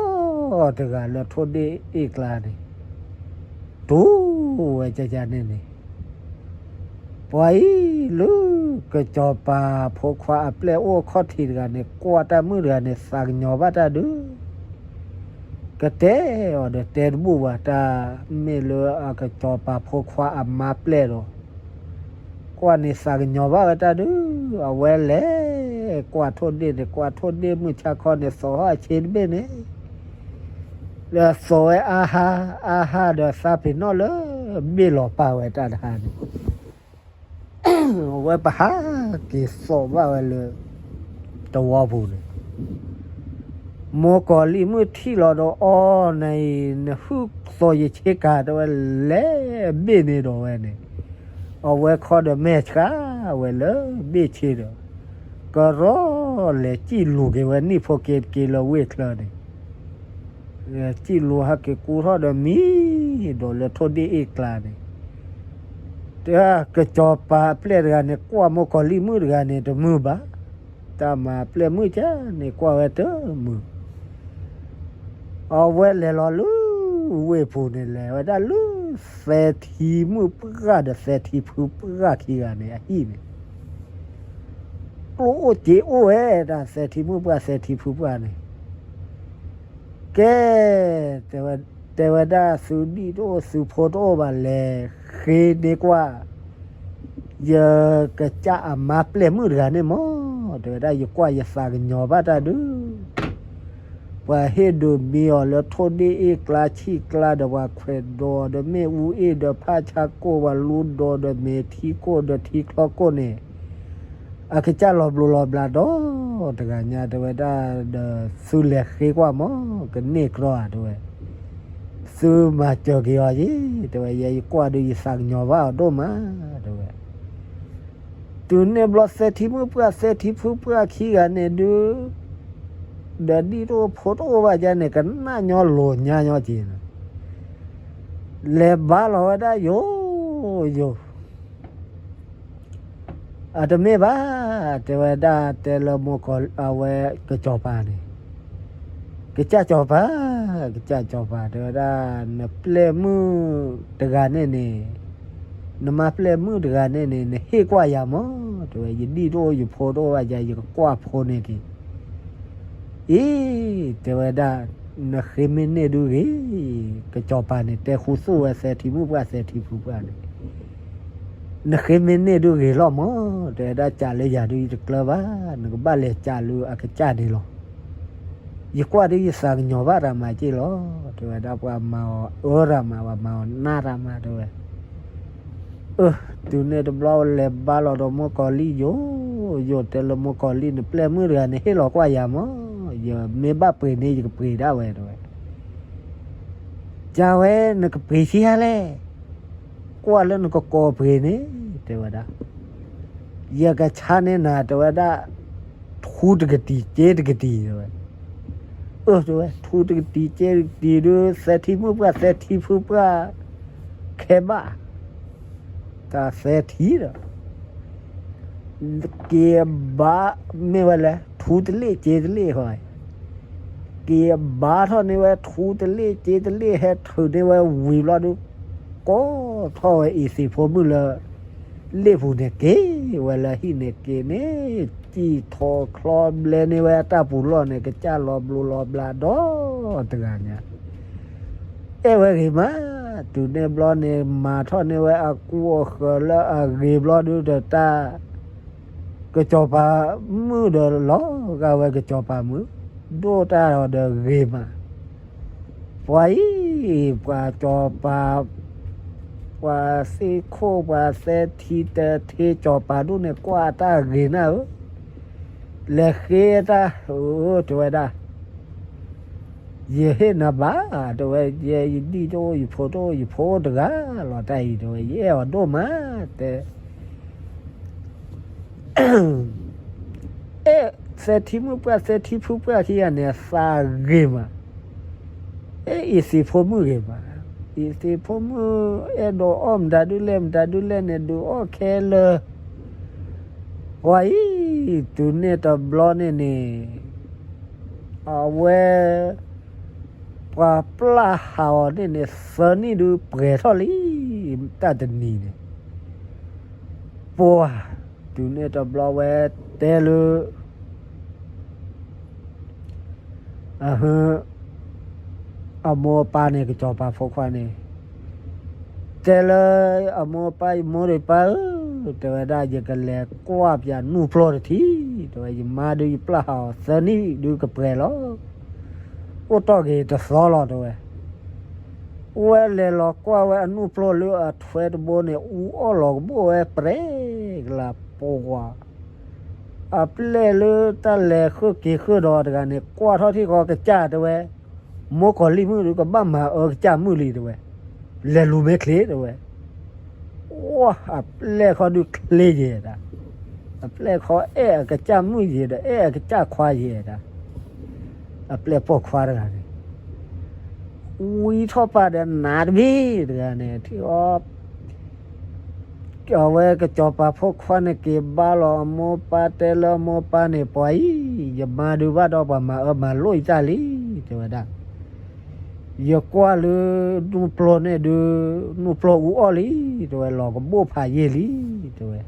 တဂၤလၢထိၣ်ဒ့ၣ်အ့ၣ်ကျါန့ၣ် တူၢ်ဝဲကကန့ၣ်န့ၣ် ပှၤအံၤလၢကစီၤပၤဖိခွါအပျဲၢ်အိၣ်အခီၣ်ထံးတဂၤန့ၣ် ကွၢ်တၢ်မုၣ်တဂၤန့ၣ် သးကညီၤဘၣ်တၢ်ဒုး ကတဲအီၤဒီးတဲတဘူၣ်ဘၣ် တၢ်မ့ၢ်လၢအကစီၤပၤဖိခွါအမါပျဲၢ်ဒီး ကွၢ်န့ၣ်သးကညီၤဘၣ်ဝဲတၢ်ဒုး အဝဲလဲၤကွၢ်ထိၣ်ဒ့ၣ်န့ၣ် ကွၢ်ထိၣ်ဒ့ၣ်မုၢ်ဆါခီန့ၣ် သီၣ်ဟီၣ်အဆ့တဘ့ၣ်န့ၣ် လၢသီၣ်ဝဲအါဟါ အါဟါဒီးသးပ့ၤနီၣ်လၢဘ့ၣ်လီၤပာ်ဝဲတၢ်တဟါန့ၣ် အဝဲပဟးက့ၤသီၣ်ဘၣ်ဝဲလၢ တဝီပူၤန့ၣ် မိၢ်ကီၤလံၢ်မုၣ်ထံၣ်လီၤဒီး အီ နအံၤ နဟုၣ်သီၣ်ယဆ့ကၤ တဲဝဲ လဲၤဘ့ၣ်န့ၣ်ဒီးဝဲန့ၣ် အဝဲခီဒီးမဲာ်ဆှးဝဲလၢဘ့ၣ်ဆ့ဒီး ကရီလဲၤစံၣ်လူၤက့ၤဝဲနံၣ်ဖိက့တက့လၢဝ့ၢ်ချၢန့ၣ် စံၣ်လူၤဟဲက့ၤကူထီၣ်ဒီးမံ ဒီးလၢထိၣ်ဒ့ၣ်အ့ၣ်ကျါန့ၣ် တၢ်ကစီၤပၤအပျဲၢ်တဂၤန့ၣ် ကွၢ်မိၢ်ကီၤလံၢ်မုၣ်တဂၤန့ၣ် တမုာ်ဘၣ်. တၢ်မၤအပျဲၢ်မုၣ်ကန့ၣ် ကွၢ်ဝဲတမုာ် အဝဲလဲၤလီၤလၢဝ့ၢ်ပူၤန့ၣ် လဲၤဝဲဒၣ်လၢ သဲးထံမုၣ်ပှၢ်ဒီးသဲးထံဖုပှၢ်ခံဂၤန့ၣ် အဟံၣ်န့ၣ် ကျိၣ်အိၣ်စ့အိၣ်ဝဲဒၣ် သဲးထံမုၣ်ပှၢ်သဲးထံဖုပှၢ်န့ၣ် ကဲ တဲဝဲ တဲဝဲဒၣ် သုဒံၣ်တအိၣ် သုဖိတအိၣ်ဘၣ်လဲၣ်, ဃ့န့ၢ်ကွၢ် ယကစၢ်အမါပျဲၢ်မုၣ်တဂၤန့ၣ်မး, တဲဝဲဒၣ် ယကွၢ်ယသးကညီၤဘၣ်တၢ်ဒုး, ပှၤဟ့ၣ်ဒုးမံအီၤလၢထိၣ်ဒ့ၣ်အ့ၣ်ကျါဆံၣ်ကျါဒီး ပှၤခွဲးဒီး ဒီးမ့ၣ်အူအ့ၣ်ဒီးဖၣ်ဆၣ်ကိၣ် ပှၤလူဒီးဒီးမဲာ်ထံကိၣ်ဒီးထံချီကိၣ်န့ၣ် အကစၢ်လီၤဘျိလီၤဘျးဒီး တဂၤညါ တဲဝဲဒၣ်ဒီး သုလဲၤဃ့ကွၢ်မး ကန့ၢ်ကြီဧါ တဲဝဲ, သုမၤစၢၤက့ၤအီၤယ့ၣ် တဲဝဲ, ယဲယကွၢ်ဒုး ယသးကညီၤဘၣ်အီၤဒိၣ်မး တဲဝဲ. တုၤန့ၣ်ဘျီ သဲထံမုၣ်ပှၢ်သဲထံဖုပှၢ်ခံဂၤန့ၣ်ဒုး ဒီးဒံၣ်တအိၣ်ဖိတအိၣ်ဘၣ်ယါန့ၣ် ကနၣ်ညီလိၤညါညီက့ၤန့ၣ် လဲၤဘါလီၤဝဲဒၣ်ယိာ်ယိာ် အတမ့ၢ်ဘၣ် တဲဝဲဒၣ် တဲလၢမိၢ်ကီၤ အဝဲကစီၤပၤန့ၣ်, ကစၢ်စီၤပၤ, ကစၢ်စီၤပၤ တဲဝဲဒၣ် နပျဲၢ်မုၣ်တဂၤန့ၣ်န့ၣ်, နမါပျဲၢ်မုၣ်တဂၤန့ၣ်န့ၣ် နဟ့ၣ်ကွၢ်ယၤမး တဲဝဲ, ယဒံၣ်တအိၣ်ယဖိတအိၣ်ဘၣ်ယါ ယကကွၢ်ဖိန့ၢ်က့ၤ အံၤ တဲဝဲဒၣ် နဃ့မ့ၢ်န့ၢ်ဒုဂ့ၤ, ကစီၤပၤန့ၣ် တဲဃူသူၣ်ဝဲသဲထံမုၣ်ပှၢ်သဲထံဖုပှၢ်န့ၣ်, နဃ့မ့ၢ်န့ၢ်ဒုဂ့ၤလီၤမး, တဲဝဲဒၣ် ကးလၢယၤဒုးယတကျၢၤဘၣ်, နကဘၣ်လဲၤကးလၢအကစၢ်န့ၣ်လီၤ. ယကွၢ်ဒုးယသးကညီၤဘၣ်တၢ်မၤက့ၢ်လီၤ, တဲဝဲဒၣ် ပှၤမၤအီၤအၢတၢ်မၤ ပှၤမၤအီၤနးတၢ်မၤ တဲဝဲ အၢ တုၤန့ၣ်တဘျီ လဲၤဘါလီၤဒီးမိၢ်ကီၤလံၢ်ယိာ်ယိာ် တဲလၢမိၢ်ကီၤလံၢ် နပျဲၢ်မုၣ်တဂၤန့ၣ် ဟ့ၣ်လီၤကွၢ်ယၤမး, ယမ့ၢ်ဘၣ်ပှ့ၤန့ၣ် ယကပှ့ၤဒၣ်ဝဲ တဲဝဲ. ကဝဲ နကပှ့ၤဆံးဟါလဲၣ်, ကွၢ်လၢနကကိးပှ့ၤန့ၣ် တဲဝဲဒၣ် ယကဆါန့ၢ်နၤ တဲဝဲဒၣ် ထူတကတံၤ စ့တကတံၤ တဲဝဲ. အၢ တဲဝဲ ထူတကတံၤ စ့တကတံၤဒုး သဲထံမုၣ်ပှၢ် သဲထံဖုပှၢ် ခဲဘၣ် တၢ်သဲထံဒီး က့ၤဘါ မ့ၢ်ဝဲလဲၣ် ထူတလ့ၣ် စ့တလ့ၣ်ဃီ က့ၤဘါထီၣ်န့ၢ်ဝဲ ထူတလ့ၣ် စ့တလ့ၣ် ဟဲထုးန့ၢ်ဝဲဝံၤဘျီဒုး ကိးထီၣ်ဝဲအံၤသံးဖိမုၣ်လၢ လ့ၣ်ပူၤန့ၣ် က့ၤဝဲလၢဟံၣ်န့ၣ်က့ၤန့ၣ် စံၣ်ထီၣ်ချီဘျဲန့ၢ်ဝဲအတၢ်ပူၤလီၢ်န့ၣ် ကစၢ်လီၤဘျိလီၤဘျးဒီးတဂၤညါ အဲၣ်ဝဲဂ့ၤမး, တုၤန့ၣ်ဘျီန့ၣ် မၤထီၣ်န့ၢ်ဝဲအကူအဃၢၤလၢအဂ့ၤဘျီဒုးဒီးတၢ် ကစီၤပၤမုၣ်ဒီးလီၤဂာ်ဝဲကစီၤပၤမုၣ်, ဒိၣ်တၢ်ဒီးဂ့ၤမး, ပှၤအံၤ ပှၤစီၤပၤ ပှၤသ့ၣ်ခိၣ် ပှၤသဲထံတထ့စီၤပၤဒိၣ်န့ၣ် ကွၢ်တၢ်ဂ့ၤနၢ်ဧၢ, လဲၤဃ့တၢ်ဧၢ တဲဝဲဒၣ် ယဟ့ၣ်နၤဘၣ် တဲဝဲ, ယဲယဒံၣ်တအိၣ် ယဖိတအိၣ် ယဖိတဂၤလီၤတၢ်အံၤ တဲဝဲ, ယအဲၣ်အီၤဒိၣ်မး တဲ အဲၣ် သဲထံမုၣ်ပှၢ် သဲထံဖုပှၢ်ခံဂၤန့ၣ် အသးဂ့ၤမး, အဲၣ်အံၤသံးဖိမုၣ်ဂ့ၤမး, အံၤသံးဖိမုၣ် အဲၣ်ဒိးအီၣ်မတၤဒုလဲၣ် မတၤဒုလဲၣ်န့ၣ် ဒုးအီၣ်ခဲလၢာ်, ပှၤအံၤ တုၤန့ၣ်တဘျီန့ၣ်န့ၣ် အဝဲ ပှၤပျၢ်ဟးအီၤန့ၣ်န့ၣ် သၢနံၣ်ဒုးပှဲၤထီၣ်လံ, တၢ်တနံၤန့ၣ် ပှၤ တုၤန့ၣ်တဘျီဝဲတဲလၢ အ အမိၢ်အပၢ်န့ၣ် ကစီၤပၤဖိခွါန့ၣ် တဲလၢ အမိၢ်အပၢ် ယမိၢ်ဒီးပၢ်ဧၢ, တဲဝဲဒၣ် ယကလဲၤကွၢ်ပၠးနူၢ်ပျီၢ်တထံၣ်, တဲဝဲ ယမါဒုးယပျၢ်ဟးအီၤသၢနံၣ်ဒုးကပှဲၤလီၤ, အိၣ်တ့ၢ်က့ၤတသီလီၤ တဲဝဲ, ဝဲလဲၤလီၤကွၢ်ဝဲအနူၢ်ပျီၢ်လၢအထွဲတဘိန့ၣ် အူအီၣ်လီၤကဘိၣ်ဝဲပြဲၤကလၤပှၤ အပျဲၢ်လၢတၢ်လဲၤဃုာ်က့ၤဃုာ်ဒီးတဂၤန့ၣ် ကွၢ်ထီၣ်ထံၣ်ဃီကစၢ်တဲဝဲ, မိၢ်ကီၤလံၢ်မုၣ်ဒုးကဘၣ်မၤအၢကစၢ်မုၣ်လံတဲဝဲ, လဲၤလူၤမ့ၢ်ချ့တဲဝဲ, ဝါ အပျဲၢ်ခီဒုးချ့ယဲဒၣ်, အပျဲၢ်ခီအဲၣ်အကစၢ်မုၣ်ယဲဒီး အဲၣ်အကစၢ်ခွါယဲဒၣ်, အပျဲၢ်ပိာ်ခွါတဂၤန့ၣ် ဝံထီၣ်ပာ်ဒီးနးတဘ့ၣ်တဂၤန့ၣ် ထံၣ်အီၤ အဝဲကစီၤပၤဖိခွါန့ၣ် က့ၤဘါလီၤအမိၢ်ပၢ် တဲလၢအမိၢ်ပၢ်န့ၣ် ပှၤအံၤ ယမါဒုးဘၣ်ဒီးပှၤမၤအၢမၤလိၢ်ယတၢ်လံ တဲဝဲဒၣ်, ယကွၢ်လၢနူၢ်ပျီၢ်န့ၣ်ဒုး နူၢ်ပျီၢ်အူအီၣ်လံ တဲဝဲ လီၤကဘိၣ်ဖးယံာ်လံ တဲဝဲ,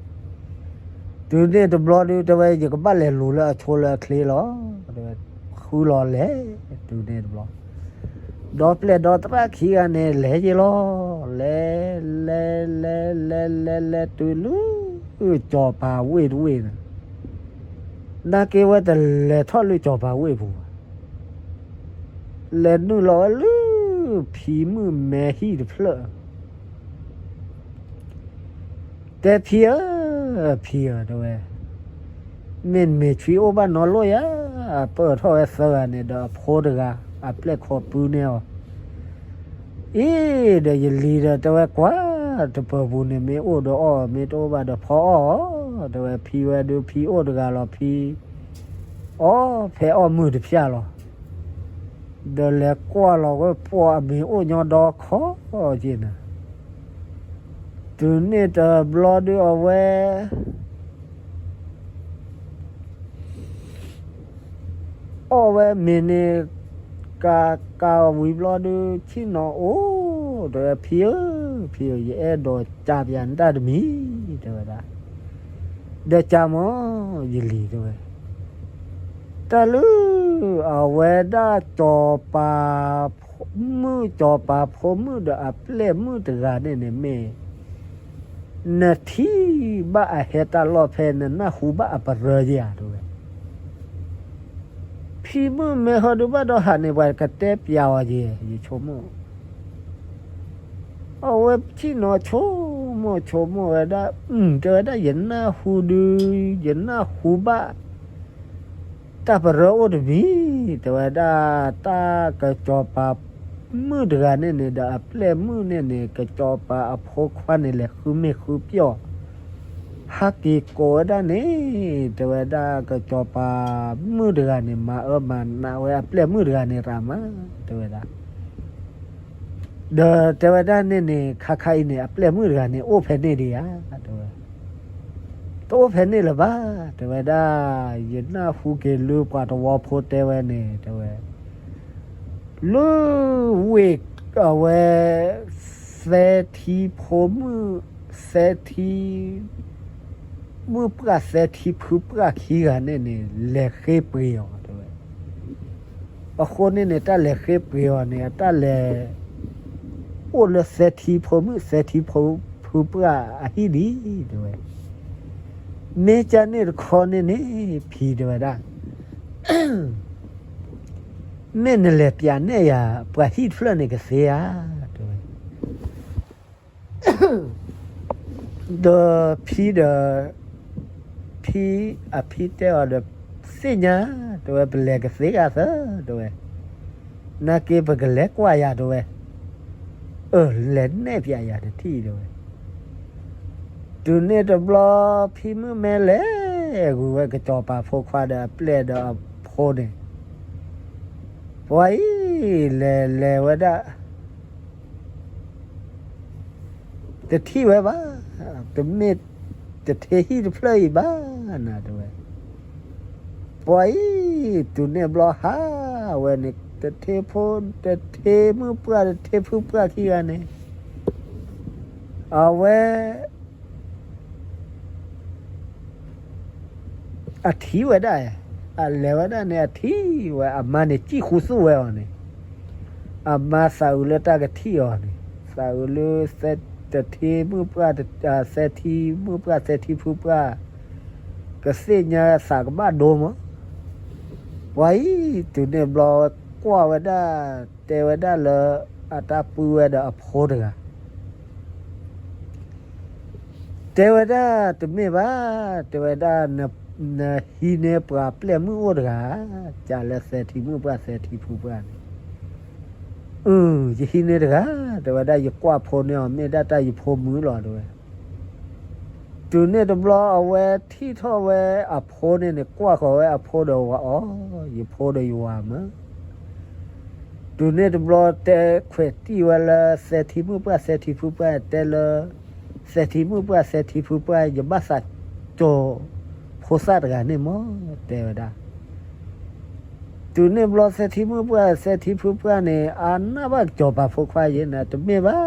တုၤန့ၣ်တဘျီဒုး တဲဝဲ ယကဘၣ်လဲၤလူၤလၢအဆိလၢအချ့လီၤ တဲဝဲ, ဃုလီၤလဲၤ တုၤန့ၣ်တဘျီ ဒီပျဲၢ်ဒီသရၣ်ခံဂၤန့ၣ် လဲၤယ့ၤလီၤ, လဲၤ လဲၤ လဲၤ လဲၤ လဲၤ လဲၤတုၤလၢ ကၠီၤပၤဝ့ၢ်တဝ့ၢ်န့ၣ်, နာ်က့ဝဲတလဲၤထီၣ်လၢကၠီၤပၤဝ့ၢ်ပူၤဘၣ်, လဲၤနုာ်လီၤဝဲလၢ ဖံမုၣ်မဲဟံၣ်တဖျၢၣ် တဲဖံဧၢ, ဖံဧၢ တဲဝဲ, မ့ၢ်မ့ၢ်ထွံအိၣ်ဘၣ်နီတလီၢ်ယၤ, ပၢၢ်ထီၣ်ဝဲသၢဂၤန့ၣ်ဒီးအဖိတဂၤ, အပျဲၢ်ခိးပုန့ၢ်အီၤ, အံၤဒီးယလံၤဒီးတဲဝဲကွၢ်, တပၢၤပူၤန့ၣ်မ့ၢ်အိၣ်ဒီးအီၣ်, မ့ၢ်တအိၣ်ဘၣ်ဒီးဖီအီၣ်, တဲဝဲဖံဝဲဒုးဖံအိၣ်တဂၤလီၤဖံ, အီၣ်ဖဲအီၣ်မုၢ်တဖၠၣ်လီၤ. ဒီးလဲၤကွၢ်လီၤဝဲပှၤအမ့ၢ်အိၣ်ညီဒီခီက့ၤနၤ, တုၤန့ၣ်တဘျီဒုးအဝဲ အီၣ်ဝဲမ့ၤန့ၣ် ကး ကးဝံၤဘျီဒုး ဆ့ၣ်နီၤအိၣ်, တဲဝဲဖံဧၢ, ဖံဧၢ, ယအဲၣ်ဒိးကးပၠးနတၢ်တမံၤ, တဲဝဲဒၣ်, ဒီးကးမၢ်, ယလံၤ တဲဝဲ, တၢ်လၢ အဝဲဒၣ်ကၠီၤပၤ မုၣ်ကၠီၤပၤဖိမုၣ်ဒီးအပျဲၢ်မုၣ်တဂၤန့ၣ်န့ၣ်မ့ၢ် နထံၣ်ဘၣ်အဟဲတၢ်လီၢ်ဖဲ နနၢ်ဟူဘၣ်အပရၢယၤ တဲဝဲ, ဖံမုၣ်မဲဟီဒုးဘၣ်ဒီးဟးန့ၣ် ပှၤကတဲပၠးအီၤက့ၤ ယဆိကမိၣ်, အဝဲဆ့ၣ်နီၤဆိကမိၣ်ဆိကမိၣ်ဝဲဒၣ်, တဲဝဲဒၣ် ယနၢ်ဟူဒုး ယနၢ်ဟူဘၣ် တၢ်ပရၢအိၣ်တမံၤ, တဲဝဲဒၣ်, တၢ်ကစီၤပၤမုၣ်တဂၤန့ၣ်န့ၣ်ဒီးအပျဲၢ်မုၣ်န့ၣ်န့ၣ် ကစီၤပၤအဖိခွါန့ၣ် လဲၤဃုမ့ၢ်ဃုပျီၣ် ဟးက့ၤကိးဝဲဒၣ်န့ၣ်, တဲဝဲဒၣ် ကစီၤပၤမုၣ်တဂၤန့ၣ် မၤအၢမၤနးဝဲအပျဲၢ်မုၣ်တဂၤန့ၣ်ရးမး, တဲဝဲဒၣ် ဒီးတဲဝဲဒၣ်န့ၣ်န့ၣ် ခါခါအံၤန့ၣ် အပျဲၢ်မုၣ်တဂၤန့ၣ် အိၣ်ဖဲန့ၣ်ဒံးဧါ, တဲဝဲ, တအိၣ်ဖဲန့ၣ်လၢၤဘၣ်, တဲဝဲဒၣ်, ယနၢ်ဟူက့ၤလၢပှၤတဝီဖိတဲဝဲန့ၣ်, တဲဝဲ, လၢဝ့ၢ်အဝဲ သဲထံဖိမုၣ်, သဲထံ မုၣ်ပှၢ်သဲထံဖုပှၢ်ခံဂၤန့ၣ်န့ၣ် လဲၤဃ့ပှ့ၤအီၤ တဲဝဲ. အဃိန့ၣ်န့ၣ် တၢ်လဲၤဃ့ပှ့ၤအီၤန့ၣ် အတၢ်လဲၤ အိၣ်လၢသဲထံဖိမုၣ်သဲထံဖုပှၢ်အဟံၣ်ဒံး တဲဝဲ. မ့ၢ်ကန့ၣ်တခီန့ၣ်န့ၣ် ဖံတဲဝဲဒၣ်, မ့ၢ်နလဲၤပၠးနဲၣ်ယၤ ပှၤဟံၣ်တဖျၢၣ်န့ၣ်ကသ့ဧါ တဲဝဲ. ဒီးဖံဒီး ဖံအဖံတဲအီၤဒီး သ့ၣ်ညါ တဲဝဲ ပလဲၤကသ့ဧါသၢ တဲဝဲ, နာ်က့ပကလဲၤကွၢ်ယၤ တဲဝဲ, အၢ လဲၤနဲၣ်ပၠးယၤတထံၣ် တဲဝဲ. တုၤန့ၣ်တဘျီ ဖံမုၣ်မဲလဲၤ ဂုာ်ဝဲကစီၤပၤဖိခွါဒီးအပျဲၢ်ဒီးအဖိန့ၣ်, ပှၤအံၤ လဲၤလဲၤဝဲဒၣ် တထံၣ်ဝဲဘၣ်, တမ့ၢ်တထ့ဟံၣ်တဖျၢၣ်အံၤဘၣ်နၤ တဲဝဲ. ပှၤအံၤ တုၤန့ၣ်ဘျီဟးဝဲန့ၣ် တထ့ဖိ တထ့မုၣ်ပှၢ် တထ့ဖုပှၢ်ခံဂၤန့ၣ် အဝဲ အထံၣ်ဝဲဒၣ်, အလဲၤဝဲဒၣ်န့ၣ် အထံၣ်ဝဲ အမါန့ၣ် စံၣ်ဃူသူၣ်ဝဲအီၤန့ၣ်, အမါသးအုးလၢတၢ်ကထံၣ်အီၤန့ၣ်, သးအုးလၢ တထ့မုၣ်ပှၢ် သဲထံမုၣ်ပှၢ် သဲထံဖုပှၢ် ကသ့ၣ်ညါသးကဘၣ်ဒိမး. ပှၤအံၤ တုၤန့ၣ်ဘျီဝဲကွၢ်ဝဲဒၣ် တဲဝဲဒၣ်လၢ အတၢ်ပုၢ်ဝဲဒီးအဖိတဂၤ တဲဝဲဒၣ် တမ့ၢ်ဘၣ်, တဲဝဲဒၣ် နဟံးန့ၢ်ပှၤပျဲၢ်မုၣ်အိၣ်တဂၤ, ကးလၢသဲထံမုၣ်ပှၢ်သဲထံဖုပှၢ်န့ၣ်, အၢ ယဟံးန့ၢ်တဂၤ, တဲဝဲဒၣ် ယကွၢ်ဖိန့ၢ်အီၤ မ့ၢ်ဒၣ်တၢ်ယဖိမုၣ်လီၤ တဲဝဲ. တုၤန့ၣ်တဘျီအဝဲထံၣ်ထီၣ်ဝဲအဖိန့ၣ်န့ၣ် ကွၢ်ဃီၤဝဲအဖိဒီးဝၤအီၤ, ယဖိဒီးယဝၤမး. တုၤန့ၣ်တဘျီတဲခွဲးတံၢ်ဝဲလၢသဲထံမုၣ်ပှၢ်သဲထံဖုပှၢ် တဲလၢ သဲထံမုၣ်ပှၢ်သဲထံဖုပှၢ် ယဘၣ်သးကၠီၤဖိသၣ်တဂၤန့ၣ်မး တဲဝဲဒၣ်. တုၤန့ၣ်ဘျီသဲထံမုၣ်ပှၢ်သဲထံဖုပှၢ်န့ၣ် အါနၢ်ဘၣ်ကစီၤပၤဖိခွါယဲန့ၣ် တမ့ၢ်ဘၣ်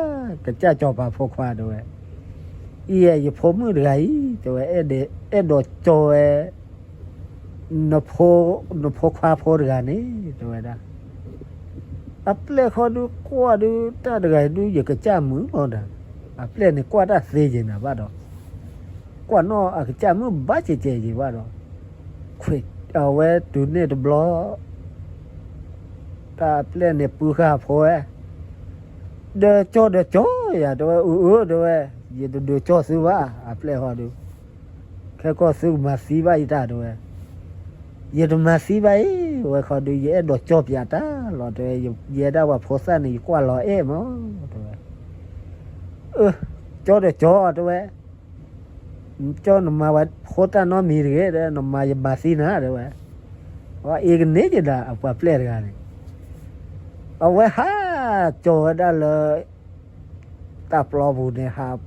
ကစၢ်ကစီၤပၤဖိခွါ တဲဝဲ. အံၤ ယဖိမုၣ်တဂၤအံၤ တဲဝဲ အဲၣ်ဒိးကၠီၤဝဲ နဖိခွါဖိတဂၤန့ၣ် တဲဝဲဒၣ်. အပျဲၢ်ခီဒုးကွၢ်ဒုး တၢ်တဂၤဒုး ယကစၢ်မုာ်လီၤဒီး, အပျဲၢ်န့ၣ်ကွၢ်တၢ်သ့ယဲၢ်နၤဘၣ်ဒီး, ကွၢ်နီၣ်အကစၢ်မုာ်ဘၣ်ကဲးကဲးယဲၢ်ဘၣ်ဒီး, အဝဲတုၤန့ၣ်တဘျီ တၢ်အပျဲၢ်န့ၣ်ပုၢ်ဃာ်ဖိဝဲ, ဒီးကၠီဒီးကၠီယၤ တဲဝဲ, အၢ အၢ တဲဝဲ, ယတဒုးကၠီသုဘၣ် အပျဲၢ်ဃီဒုး, ခဲကီၢ်သုကမၤသံဘၣ်ယတၢ် တဲဝဲ, ယတမၤသံဘၣ်အံၤ ဝဲခီဒုး ယအဲၣ်ဒိးကၠီပၠးတၢ်လီၤ တဲဝဲ, ယဲဒၣ်ပှၤဖိသၣ်န့ၣ် ယကွၢ်လီၤအဲၣ်မး တဲဝဲ, အၢ ကၠီဒီးကၠီ တဲဝဲ, ကၠီနမၤဝဲဖိတၢ်နီတမံၤတဂ့ၤ တဲ နမၤယမၤသံနၤ တဲဝဲ, အအ့ကန့ၢ်ယဒၣ်အပှၤပျဲၢ်တဂၤန့ၣ်, အဝဲဟးကၠီၤဝဲဒၣ်လၢ တၢ်ပျီပူၤန့ၣ် ဟး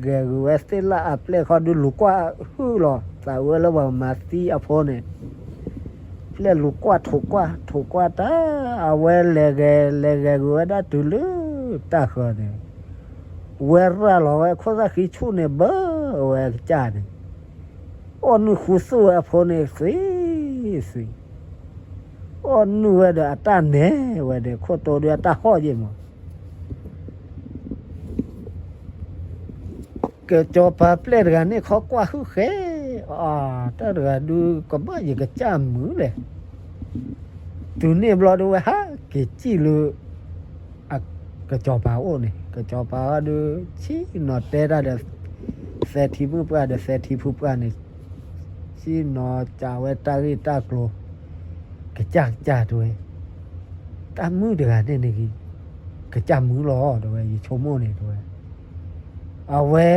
ဂဲၤဂုာ်ဝဲသ့ၣ်လၣ် အပျဲၢ်ခီဒုးလူၤကွၢ်ဟုၣ်လီၤ သးဝဲလၢပှၤမၤသံအဖိန့ၣ်, ပျဲၢ်လူၤကွၢ်ထိးကွၢ် ထိးကွၢ်တၢ်, အဝဲလဲၤဂဲၤ လဲၤဂဲၤဂုာ်ဝဲဒၣ်တုၤလၢတၢ်ဃၢၤန့ၣ်, ဝဲရၤလီၤဝဲခိၣ်သၣ်ဃံဆူၣ်န့ၣ် ဘၢဝဲကစၢ်န့ၣ်, အီၣ်နုၢ်ဃူသူၣ်ဝဲအဖိန့ၣ် သွံၣ်သွံၣ်, အီၣ်နုၢ်ဝဲဒီးအတၢ်နဲၣ်ဝဲဒီး ခိၣ်တိဒုးအတၢ်ဟီၣ်ယဲၢ်မး ကစီၤပၤပျဲၢ်တဂၤန့ၣ် ခီကွၢ်ဟုၣ်ဃဲ, အတၢ်တဂၤဒုးကဘၣ်ယကစၢ်မုာ်လဲၣ်, တုၤန့ၣ်ဘျီဒုး ဝဲဟးက့ၤစံၣ်လၢ ကစီၤပၤအိၣ်န့ၣ်, ကစီၤပၤဒုး ဆ့ၣ်နီၤတဲတၢ်ဒီး သဲထံမုၣ်ပှၢ်ဒီး သဲထံဖုပှၢ်န့ၣ်, ဆ့ၣ်နီၤစံးဝဲတၢ်ဂ့ၢ်တၢ်ကျိၤ, ကစၢ်ကစၢ် တဲဝဲ, တၢ်မုၣ်တဂၤန့ၣ်န့ၣ် ကစၢ်မုာ်လီၤ တဲဝဲ, ယဆိကမိၣ်န့ၣ် တဲဝဲ, အဝဲ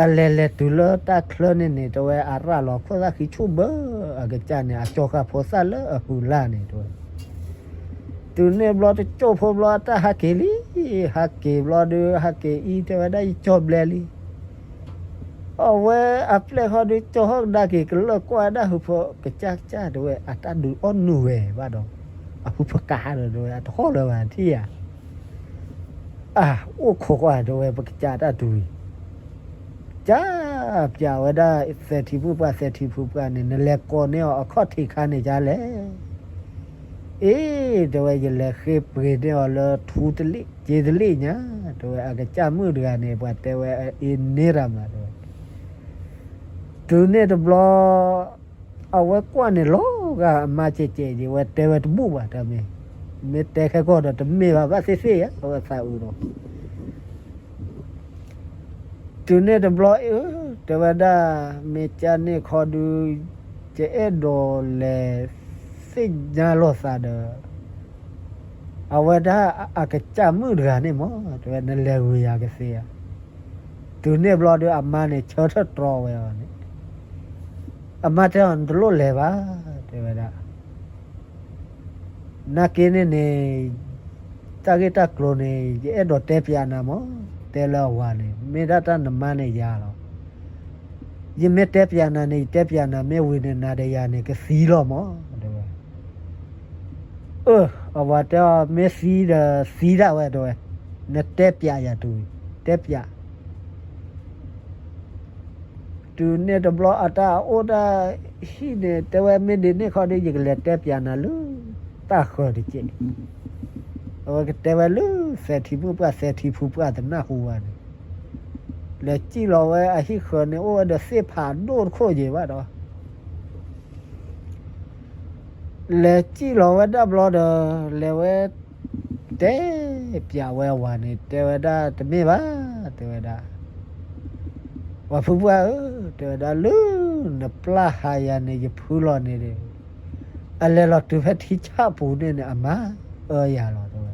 အလဲၤလဲၤတုၤလၢတၢ်ချၢန့ၣ်န့ၣ် တဲဝဲ အရၤလီၤခိၣ်သၣ်ဃံဆူၣ်ဘၢအကစၢ်န့ၣ် အကၠီဃာ်ဖိသၣ်လၢအဟုးလၢ်န့ၣ် တဲဝဲ, တုၤန့ၣ်ဘျီတကၠိၢ်ဖိဘျီ အတၢ်ဟးက့ၤလံ, ဟးက့ၤဘျီဒုး ဟးက့ၤအံၤ တဲဝဲဒၣ် ယကၠီဘျဲလံ, အဝဲအပျဲၢ်ဃီဒုးကၠီဟီၣ်ကဒါက့ၤ ကလၢၢ်ကွၢ်ဒၣ်ဟုဖၢ ကစၢ်ကစၢ် တဲဝဲ အတၢ်ဒုးအီၣ်နုၢ်ဝဲဘၣ်ဒီး, အဟုဖၢကးဒီး တဲဝဲ အတဟီၣ်လၢၤဘၣ်ထံၣ်ဧါ အၢ အိၣ်ခိးကွၢ် တဲဝဲ ပကစးတၢ်တုၤအံၤ, ကၢ်ပၠးဝဲဒၣ် သဲထံမုၣ်ပှၢ် သဲထံဖုပှၢ်န့ၣ် နလဲၤကိးန့ၢ်အီၤအခီၣ်ထံးခါန့ၣ်ဒ်လဲၣ်, အ့ တဲဝဲ ယလဲၤဃ့ပှ့ၤန့ၢ်အီၤလၢထူတလ့ၣ် စ့တလ့ၣ်ညါ, တဲဝဲ အကစၢ်မုၣ်တဂၤန့ၣ် ပှၤတဲဝဲအအ့န့ၢ်တၢ်မး တဲဝဲ တုၤန့ၣ်တဘျီ အဝဲကွၢ်န့ၣ်လီၤဂာ်အမါကဲးကဲး ယဝဲတဲဝဲတဘူၣ်ဘၣ်တၢ်မ့ၢ်, မ့ၢ်တဲခဲကီၢ်ဒီးတမ့ၢ်ဘၣ် ဘၣ်သ့ၣ်သ့ၣ်ဧါ အဝဲသးအုးဒီး, တုၤန့ၣ်တဘျီအၢ တဲဝဲဒၣ် မ့ၢ်ကန့ၣ်ခီဒုး ယအဲၣ်ဒိးလဲၤသ့ၣ်ညါလိာ်သးဒီး အဝဲဒၣ်အကစၢ်မုၣ်တဂၤန့ၣ်မး တဲဝဲ နလဲၤဂုာ်ယၤကသ့ဧါ, တုၤန့ၣ်ဘျီဒုးအမါန့ၣ် ဆၢထၢၣ်တြီဝဲအီၤန့ၣ်, အမါတဲအီၤ နတလိၣ်လဲၤဘၣ် တဲဝဲဒၣ် နာ်က့န့ၣ်န့ၣ် တၢ်ဂ့ၢ်တၢ်ကျိၤန့ၣ် ယအဲၣ်ဒိးတဲပၠးနၤမး, တဲလၢအဝၤန့ၣ် မ့ၢ်ဒၣ်တၢ်နမါန့ၣ်ယၤလီၤ, ယမ့ၢ်တဲပၠးနၤန့ၣ် ယတဲပၠးနၤ မ့ၢ်ဝံၤန့ၣ် နၤဒီးယၤန့ၣ် ကသံလီၤမး တဲဝဲ အၢ အဝၤတဲအီၤ မ့ၢ်သံဒီးသံဒၣ်ဝဲ တဲဝဲ, နတဲပၠးယၤတုၤ, တဲပၠး တုၤန့ၣ်တဘျီအတၢ်အိၣ်တၢ်ဟံၣ်န့ၣ် တဲဝဲ မ့ၢ်ဒ်န့ၣ်ခီဒုး ယကလဲၤတဲပၠးနၤလၢ တၢ်ဃၢၤတကဲး, အဝဲကတဲဝဲလၢ သဲထံမုၣ်ပှၢ် သဲထံဖုပှၢ် တနၢ်ဟူဘၣ်န့ၣ်, လဲၤစံၣ်လီၤဝဲအဟံၣ်ဃၢၤန့ၣ် အိၣ်ဝဲဒီးသ့ၣ်ဖးဒိၣ်တခိၣ်ယံၤဘၣ်ဒီး လဲၤစံၣ်လီၤဝဲဒၣ်ဘျီဒီး လဲၤဝဲ တဲပၠးဝဲအဝၤန့ၣ် တဲဝဲဒၣ် တမ့ၢ်ဘၣ် တဲဝဲဒၣ်, ပှၤဖုပှၢ်ဧၢ, တဲဝဲဒၣ် လၢနပျၢ်ဟးယၤန့ၣ် ယဖုလီၤန့ၣ်ဒီး အလဲၤလီၤတုၤဖဲထံဆၣ်ပူၤန့ၣ်န့ၣ် အမါအၢယၤလီၤ တဲဝဲ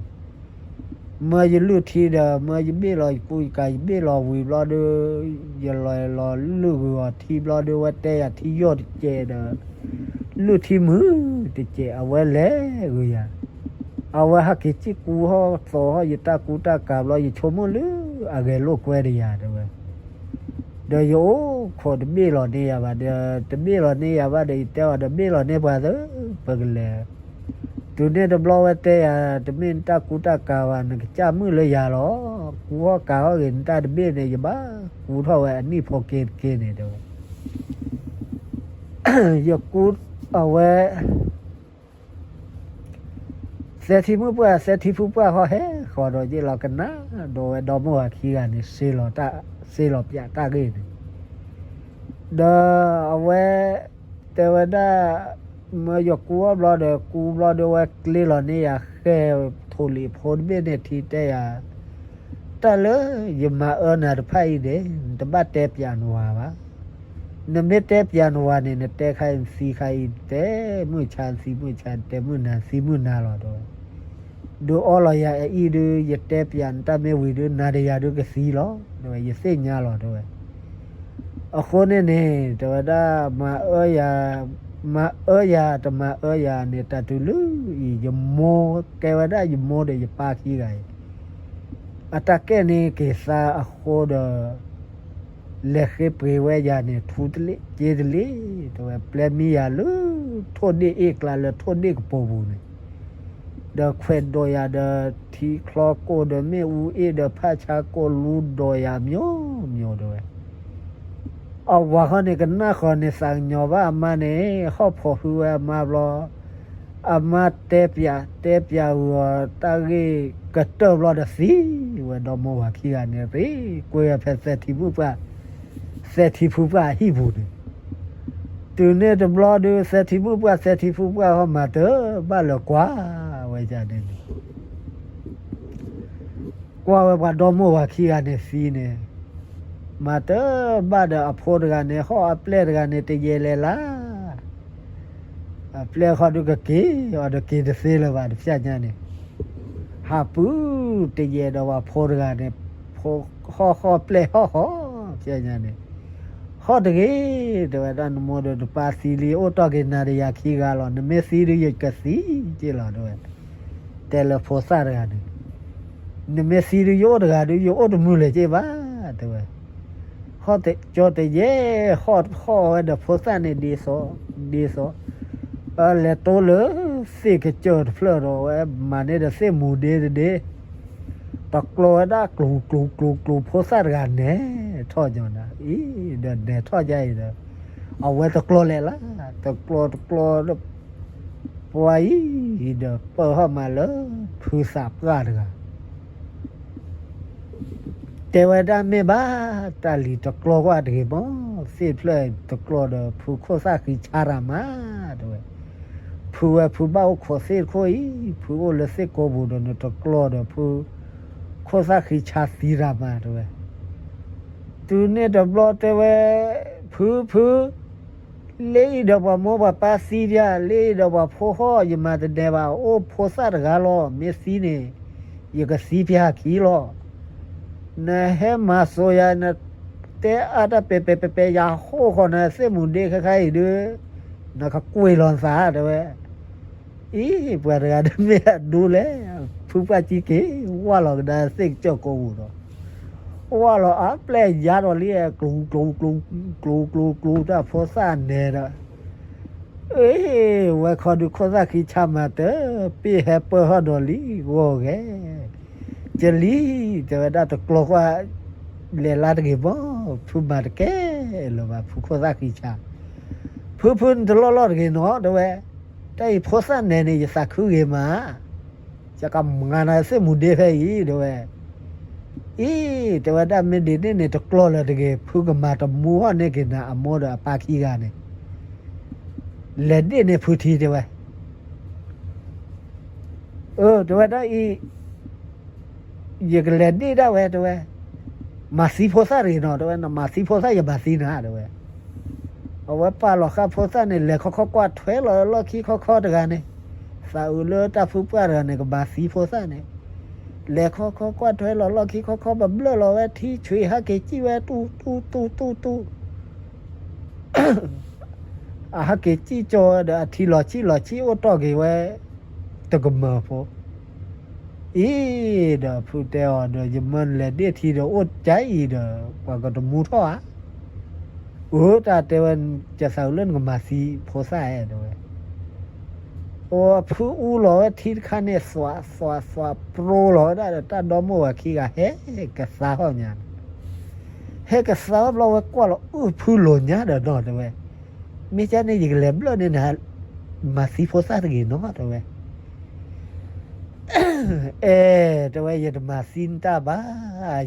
မၢယလုၢ်ထံဒီး မၢယဘ့ၣ်လီၤယကူယကၤ ယဘ့ၣ်လီၤဝံၤဘျီဒီး ယလီၤလီၤလုၢ်ဂုာ်အီၤထံဘျီဒီး ဝဲတဲယၤထံယီၢ်တကဲးဒီး လုၢ်ထံမုၢ်တကဲး အဝဲလဲၤဂုာ်ယၤ, အဝဲဟဲက့ၤစံၣ်ကူဟီၣ်သိးဟီၣ်ယတၢ်ကူတၢ်ကၤဘျီ ယဆိကမိၣ်လၢအဂဲၤလိာ်ကွဲဒီးယၤ တဲဝဲ ဒီးယအိၣ်ခိးတဘ့ၣ်လီၤန့ၢ်ယၤဘၣ်ဒီး တဘ့ၣ်လီၤန့ၢ်ယၤဘၣ်ဒီး ယတဲအီၤဒီး ဘ့ၣ်လီၤန့ၢ်ပှၤသၢ ပကလဲၤ, တုၤန့ၣ်တဘျီဝဲတဲယၤ တမ့ၢ်နတၢ်ကူတၢ်ကၤဘၣ် နကစၢ်မုၣ်လၢယၤလီၤ, ကူဟီၣ်ကၤဟီၣ်ဂ့ၤ နတၢ်တဘ့ၣ်န့ၣ် ယဘၣ်ကူထီၣ်ဝဲအနံၣ်ဖိက့တက့န့ၣ် တဲဝဲ ယကူအဝဲ သ သဲထံမုၣ်ပှၢ် သဲထံဖုပှၢ်ဟီၣ်ဟဲဃီၤဒီးယ့ၣ်လီၤကနၣ်ဒီးဝဲဒီမါဝၤခံဂၤန့ၣ် စ့လီၤတၢ်ဂ့ၢ်န့ၣ်, ဒီးအဝဲတဲဝဲဒၣ်, မၢယကူအီၣ်ဘျီဒီး ကူဘျီဒီးဝဲကျ့လီၤန့ၢ်ယၤဃဲထိၣ်လံၣ်ဖိတဘ့ၣ်န့ၣ်ထံတဲယၤ, တၢ်လၢယမၤအၢနၤတဖၣ်အံၤန့ၣ် နတဘၣ်တဲပၠးနဝၤဘၣ်. နမ့ၢ်တဲပၠးနဝၤန့ၣ် နတဲခါအံၤနသံခါအံၤ, နတဲမုၢ်ဆါနသံမုၢ်ဆါ, နတဲမုၢ်နၤနသံမုၢ်နၤလီၤတဲဝဲ. ဒုးအီလီၤယၤအအံၤဒုး ယတဲပၠးနတၢ်မ့ၢ်ဝံၤဒုး နၤဒီးယၤဒုးကသံလီၤ တဲဝဲ, ယသ့ၣ်ညါလီၤတဲဝဲ. အဃိန့ၣ်န့ၣ် တဲဝဲဒၣ်, မၤအၢယၤ, မၤအၢယၤတမၤအၢယၤန့ၣ် တၢ်တုၤလၢအံၤ ယမိၢ်ကဲဝဲဒၣ်ယမိၢ်ဒီးယပၢ်ခံဂၤအံၤ အတၢ်ကဲန့ၣ်က့ၤသါအဃိဒီး လဲၤဃ့ပှ့ၤဝဲယၤန့ၣ် ထူတလ့ၣ်က့တလ့ၣ် တဲဝဲ, ပျဲမံယၤလၢ ထိၣ်ဒ့ၣ်အ့ၣ်ကျါလၢထိၣ်ဒ့ၣ်ကပိာ်ပူၤန့ၣ်, ဒီးခွဲးဒိးယၤဒီးထံချီကိၢ်ဒီးမ့ၣ်အူအ့ၣ်ဒီးဖၣ်ဆါကိၢ်လူဒီးယၤ မျိုးမျိုး တဲဝဲ. အဝၤဃီန့ၣ် ကနၣ်ဃီၤန့ၣ်သးကညီၤဘၣ်အမါန့ၣ် ဟီၣ်ဖိးဟုဝဲအမါဘျီ, အမါတဲပၠးတဲပၠးဂီၤတၢ်ဂ့ၢ်ကတၢၢ်ဘျီဒီးသံဝဲ, ဒီမါဝၤခံဂၤန့ၣ် ရ့ကွ့ဝဲဖဲသဲထံမုၣ်ပှၢ် သဲထံဖုပှၢ်အဟံၣ်ပူၤန့ၣ်, တုၤန့ၣ်တဘျီဒုး သဲထံမုၣ်ပှၢ် သဲထံဖုပှၢ်ဟီၣ် မၤတဘၣ်လၢၤကွၢ်ဝဲဒၣ်န့ၣ်န့ၣ် ကွၢ်ဝဲပှၤဒီမါဝၤခံဂၤန့ၣ်သံန့ၣ်, မၤတဘၣ်ဒီးအဖိတဂၤန့ၣ် ဟီၣ်အပျဲၢ်တဂၤန့ၣ် တယဲၢ်လဲၤလၢ အပျဲၢ်ဃီဒုးကက့ၤအီၤဒီးက့ၤတသ့လၢၤဘၣ် တဖျၢၣ်ညါန့ၣ်, ဟးပုၢ်တယဲၢ်ဒီးပှၤဖိတဂၤန့ၣ်, ဟီၣ်ဟီၣ်ပျဲၢ်ဟီၣ်ဟီၣ် ဖျၢၣ်ညါန့ၣ်, ဟီၣ်တဂ့ၤ တဲဝဲဒၣ်, နမိၢ်ဒီးနပၢ်သံလံ အိၣ်တ့ၢ်က့ၤနၤဒီးယၤခံဂၤလီၤ, နမ့ၢ်သံဒုးယကသံက့လီၤ တဲဝဲ, တဲလၢဖိသၣ်တဂၤန့ၣ်, နမ့ၢ်သံဒုးယအိၣ်တဂၤဒုး ယအိၣ်တမုာ်လၢၤက့ဘၣ် တဲဝဲ. ဟီၣ်ကၠီတယဲၢ် ဟီၣ်ဟီၣ်ဝဲဒီးဖိသၣ်န့ၣ်ဒ်သိး, ဒ်သိး, လဲၤတိလၢသ့ၣ်ကစၢၢ်တဖျၢၣ်ဒီးဝဲ မၤန့ၢ်ဒီးသ့ၣ်မူၤဒ့တဒ့, တကျီဝဲဒၣ်ကျူၤကျူၤကျူၤကျူၤ ဖိသၣ်တဂၤနဲထီၣ်ညီနၤအံၤဒီး နဲထီၣ်ဒ်အံၤဒီး, အဝဲတကျီလဲၤလၢ, တကျီတကျီဒီး ပှၤအံၤဒီး ပၢၢ်ဟီၣ်မးလၢ ဖုသးပှၢ်တဂၤ တဲဝဲဒၣ်မ့ၢ်ဘၣ်, တၢ်လံၤတကျီကွၢ်တဂ့ၤမး, သ့ၣ်ဖျၢၣ်တကျီဒီး ဖုခိၣ်သၣ်ဃံဆါတၢ်မး တဲဝဲ. ဖုဝဲဖုဘၣ်အိၣ်ခိးသ့ၣ်တခိၣ်အံၤ, ဖုအိၣ်လၢသ့ၣ်ကိးပူၤဒီး နတကျီဒီး ဖုခိၣ်သၣ်ဃံဆါသံတၢ်မး တဲဝဲ. တုၤန့ၣ်တဘျီတဲဝဲ, ဖုဖု လၢအံၤဒီးပှၤမိၢ်ပှၤပၢ်သံဒံးဧါ, လၢအံၤဒီးပှၤဖိဟီၣ် ယမၤတနဲဘၣ်, အိၣ်ဖိသၣ်တဂၤလီၤ, မ့ၢ်သံန့ၣ် ယကသံပှၤခံလီၤ. နဟဲမၤစိၤယၤ, နတဲအါတၢ်ပဲာ်ပဲာ်ပဲာ်ပဲာ် ယဟီၣ်ဃီၤနသ့ၣ်မူၤဒ့ခဲခါအံၤဒုး, နကကွံာ်လီၤနသး တဲဝဲ. အံၤ ပှၤတဂၤဒ်မ့ၢ်အဒိလဲၣ်, ဖုပှၢ်ကံက့ၤ ဝၢ်လီၤကဒါသ့ၣ်ကစၢၢ်ကိးပူၤဒီး ဝၢ်လီၤအါပျဲၢ်ယါဒီးလံ, ကျူၤကျူၤကျူၤကျူၤကျူၤကျူၤ တၢ်ဖိသၣ်နဲဒီး, အ့ ဝဲခီဒုးခိၣ်သၣ်ဃံဆါမၤတၢ်, ပ့ၢ်ဟဲပၢၢ်ဟီၣ်ဒီးလံ ဂီၢ်ဂဲၤ ကလံၤ တဲဝဲဒၣ်တကျီကွၢ် လဲၤလၢတဂ့ၤမး, ဖုမၤတကဲလၢၤဘၣ် ဖုခိၣ်သၣ်ဃံဆါ, ဖုဖုနတလီၢ်လီၢ်တဂ့ၤနီၤ တဲဝဲ, တၢ်အံၤဖိသၣ်နဲန့ၣ် ယသးခုဂ့ၤမး ယကမၤနၤသ့ၣ်မူၤဒ့ဖဲအံၤ တဲဝဲ. အံၤ တဲဝဲဒၣ်မ့ၢ်ဒ်န့ၣ်န့ၣ် တကျီလၢၤတဂ့ၤ, ဖုကမၤတမူဟီၣ်န့ၢ်က့ၤနၤအမိၢ်ဒီးအပၢ်ခံဂၤန့ၣ်, လဲၤဒ့ၣ်န့ၢ်ဖုထံ တဲဝဲ. အၢ တဲဝဲဒၣ်အံၤ ယကလဲၤဒ့ၣ်ဒၣ်ဝဲ တဲဝဲ, မၤသံဖိသၣ်တဂ့ၤနီၤ တဲဝဲ, နမၤသံဖိသၣ် ယမၤသံနၤ တဲဝဲ. အဝဲပာ်လီၤဃာ်ဖိသၣ်န့ၣ် လဲၤခီခီကွၢ်ထွဲလီၤလီၢ်ခံခီခီတဂၤန့ၣ်, သးအုးလၢတၢ်ဖုပှၢ်တဂၤန့ၣ် ကမၤသံဖိသၣ်န့ၣ်, လဲၤခီခီကွၢ်ထွဲလီၤလီၢ်ခံခီခီ ပဘျၢၣ်လီၤဝဲထံဆွံ ဟဲက့ၤစံၣ်ဝဲတူၢ်တူၢ်တူၢ်တူၢ်တူၢ် အဟဲက့ၤစံၣ်ကၠီဝဲဒီး အထံလီၤဆံၣ်လီၤဆံၣ်အိၣ်တ့ၢ်က့ၤဝဲ တကမၢၢ်ဖိ, အံၤဒီးဖုတဲအီၤဒီး ယမၢနလဲၤဒ့ၣ်ထံဒီး အိၣ်ကၠါအံၤဒီး ပှၤကတမူထီၣ်ဧါ. အၢ တၢ်တဲဝဲ, ယသးအုးလၢနကမၤသံဖိသၣ်ဧါ တဲဝဲ. အိၣ်ဖုအူလီၤဝဲထံတခါန့ၣ် သွးသွးသွး ပြိလီၤဝဲဒၣ်ဒီး တၢ်ဒီမိၢ်ဝၤခံဂၤ ဟဲကသါဟီၣ်ညါန့ၣ်, ဟဲကသါဟီၣ်ဘျီဝဲကွၢ်လီၤ အုၣ်ဖုလိာ်ညါဒီးနီၤ တဲဝဲ, မ့ၢ်ကန့ၣ် ယကလဲၤဘျၢၣ်န့ၢ်နၤ မၤသံဖိသၣ်တဂ့ၤနီၤ တဲဝဲ. အဲ တဲဝဲ ယတမၤသံနတၢ်ဘၣ်,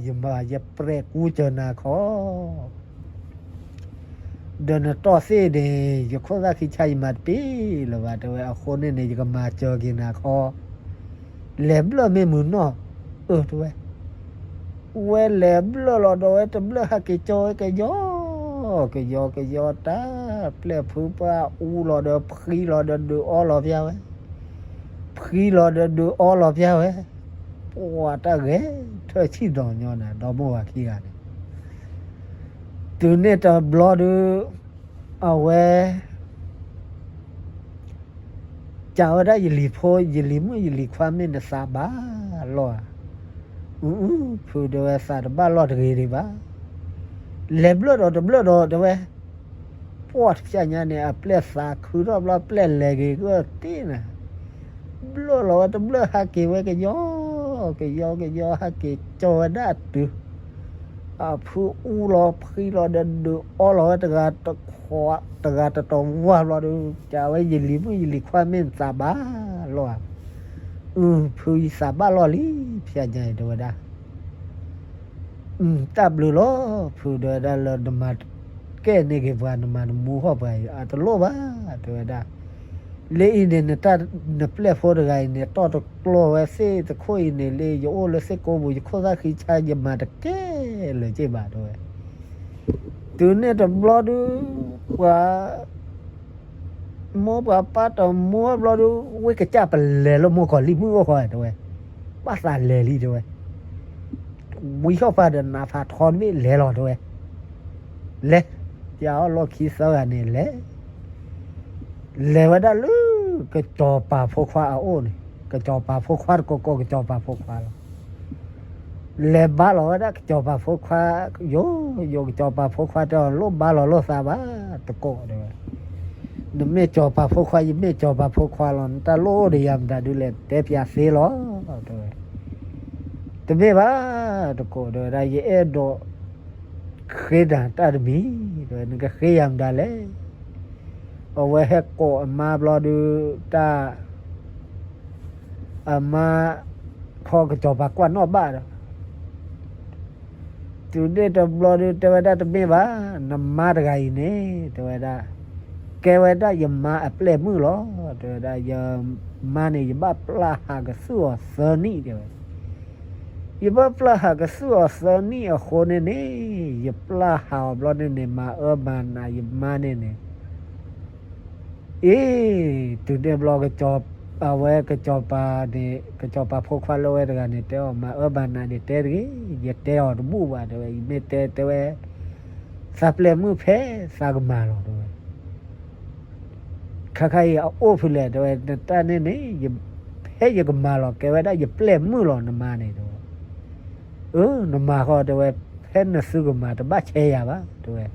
ယမၤယပြဲးကူစၢၤနၤခီ, ဒီးနတီၢ်သ့ၣ်န့ၣ် ယခိၣ်သၣ်ခံဆါယမၤတပ့ၢ်လၢၤဘၣ် တဲဝဲ, အဃိန့ၣ်န့ၣ် ယကမၤစၢၤက့ၤနၤခီ, လဲၤဘျၢၣ်မ့ၢ်မုာ်နီၢ်, အၢ တဲဝဲ ဝဲလဲၤဘျၢၣ်လီၤဒီးဝဲတဘျၢၣ်ဟးက့ၤကၠီဝဲကယီ, ကယီကယီတၢ် ပျဲၢ်ဖုပှၢ်အူလီၤဒီးဖှံလီၤဒီးဒုးအီလီၤပျၢ်ဝဲ, ဖှံလီၤဒီးဒုးအီလီၤပျၢ်ဝဲ, ပှၤတၢ်ဂဲၤထၢၣ်ဆံၣ်နီၤညီနၤ ဒီမိၢ်ဝၤခံဂၤန့ၣ်, တုၤန့ၣ်တဘျီဒုး အဝဲ ကးဝဲဒၣ်ယလံၤဖိ ယလံၤမုၣ်ယလံၤခွါမ့ၢ်နသးဘၣ်လီၤဧါ, အု အု ဖုတဲဝဲ သးတဘၣ်လီၤတဂ့ၤဒံးဘၣ်, လဲၤဘျၢၣ်ဒီးတဘျၢၣ်ဒီးတဲဝဲ, ပှၢ်တဖျဲညါန့ၣ် အပျဲၢ်သးခုထီၣ်ဘျီ ပျဲၢ်လဲၤက့ၤကတ့ၢ်နၤ, ဘျၢၣ်လီၤဝဲတဘျၢၣ်ဟးက့ၤဝဲကယီ, ကယီကယီဟးက့ၤကၠီဝဲဒၣ်အတုၤ အဖုအူလီၤဖှံလီၤဒီးဒုးအီလီၤဝဲတဂၤတခွး တဂၤတတီၤဝါဘျီဒီး ကးဝဲယလံၤမုၣ်ယလံၤခွါမ့ၢ်နသးဘၣ်လီၤဧါ, အု ဖုယသးဘၣ်လီၤလံ ဖျဲညါအံၤတဲဝဲဒၣ်, တၢ်ဘျုးလီၤ ဖုတဲဝဲဒၣ်လၢနမၤ ကဲန့ၢ်က့ၤပှၤ နမၤနမူဟီၣ်ပှၤအံၤ အတလိၣ်ဘၣ် တဲဝဲဒၣ်, လၢအံၤန့ၣ် နတၢ်နပျဲၢ်ဖိတဂၤအံၤန့ၣ် တီၢ်တကျီၢ်ဝဲသ့ၣ်တခိၣ်အံၤန့ၣ် လၢယအိၣ်လၢသ့ၣ်ကိးပူၤ ယခိၣ်သၣ်ဃံဆါ ယမၤတကဲလၢၤက့ၢ်ဘၣ် တဲဝဲ, တုၤန့ၣ်တဘျီဒုး ပှၤ မိၢ်ပှၤပၢ်တမူဘျီဒုး ဝ့ၢ်ကစၢ်ပလဲၤလၢမိၢ်ကီၤလံၢ်မုၣ်အိၣ်ဃီ တဲဝဲ, ဘၣ်သးလဲၤလံ တဲဝဲ, ဝံဟီၣ်ဖးဒီးနးဖးထီတဘ့ၣ်လဲၤလီၤ တဲဝဲ, လဲၤ, ပျဲအီၣ်လီၢ်ခံသၢဂၤန့ၣ်လဲၤ လဲၤဝဲဒၣ်လၢ ကစီၤပၤဖိခွါအအိၣ်န့ၣ် ကစီၤပၤဖိခွါတကိးကိး ကစီၤပၤဖိခွါလီၤ, လဲၤဘါလီၤဝဲဒၣ်ကစီၤပၤဖိခွါ, ယိယိကစီၤပၤဖိခွါတဲအီၤ လိၣ်ဘါလီၤလိာ်သးဘၣ် တကိးတဲဝဲ, နမ့ၢ်စီၤပၤဖိခွါ ယမ့ၢ်စီၤပၤဖိခွါလီၤ နတၢ်လိၣ်အိၣ်ဒီးယၤမတၤဒုလဲၣ် တဲပၠးသ့လီၤ တဲဝဲ, တမ့ၢ်ဘၣ် တကိးတဲဝဲဒၣ် ယအဲၣ်ဒိး ဃ့နၤတၢ်တမံၤ တဲဝဲ နကဃ့ယၤမတၤလဲၣ်, အဝဲဟဲကိးအမါဘျီဒုး တၢ် အမါ ခီကစီၤပၤကွၢ်နီၣ်ဘၣ်ဒီး တုၤန့ၣ်တဘျီဒုး တဲဝဲဒၣ်တမ့ၢ်ဘၣ်, နမါတဂၤအံၤန့ၣ် တဲဝဲဒၣ်, ကဲဝဲဒၣ်ယမါအပျဲၢ်မုၣ်လီၤ တဲဝဲဒၣ်, ယမါန့ၣ် ယဘၣ်ပျၢ်ဟးကသူၣ်အီၤသၢနံၣ် တဲဝဲ, ယဘၣ်ပျၢ်ဟးကသူၣ်အီၤသၢနံၣ်အဃိန့ၣ်န့ၣ် ယပျၢ်ဟးအီၤဘျီန့ၣ်န့ၣ် မၤအၢမၤနးယမါန့ၣ်န့ၣ် အ့ တုၤန့ၣ်ဘျီ အဝဲကစီၤပၤန့ၣ် ကစီၤပၤဖိခွါလၢဝဲတဂၤန့ၣ် တဲအီၤ မၤအၢမၤနးန့ၣ် တဲတဂ့ၤ, ယတဲအီၤတဘူၣ်ဘၣ် တဲဝဲ, ယမ့ၢ်တဲတဲဝဲ သးပျဲၢ်မုၣ်ဖဲသးကမၤလီၤ တဲဝဲ, ခါခါအံၤအအိၣ်ဖုလဲၣ် တဲဝဲ, နတၢ်န့ၣ်န့ၣ် ဖဲယကမၤလီၤ ကဲဝဲဒၣ်ယပျဲၢ်မုၣ်လီၤ နမါန့ၣ် တဲဝဲ, အၢ နမၤဃီ တဲဝဲ, ဖဲနသုကမၤ တဘၣ်ဆဲးယၤဘၣ် တဲဝဲ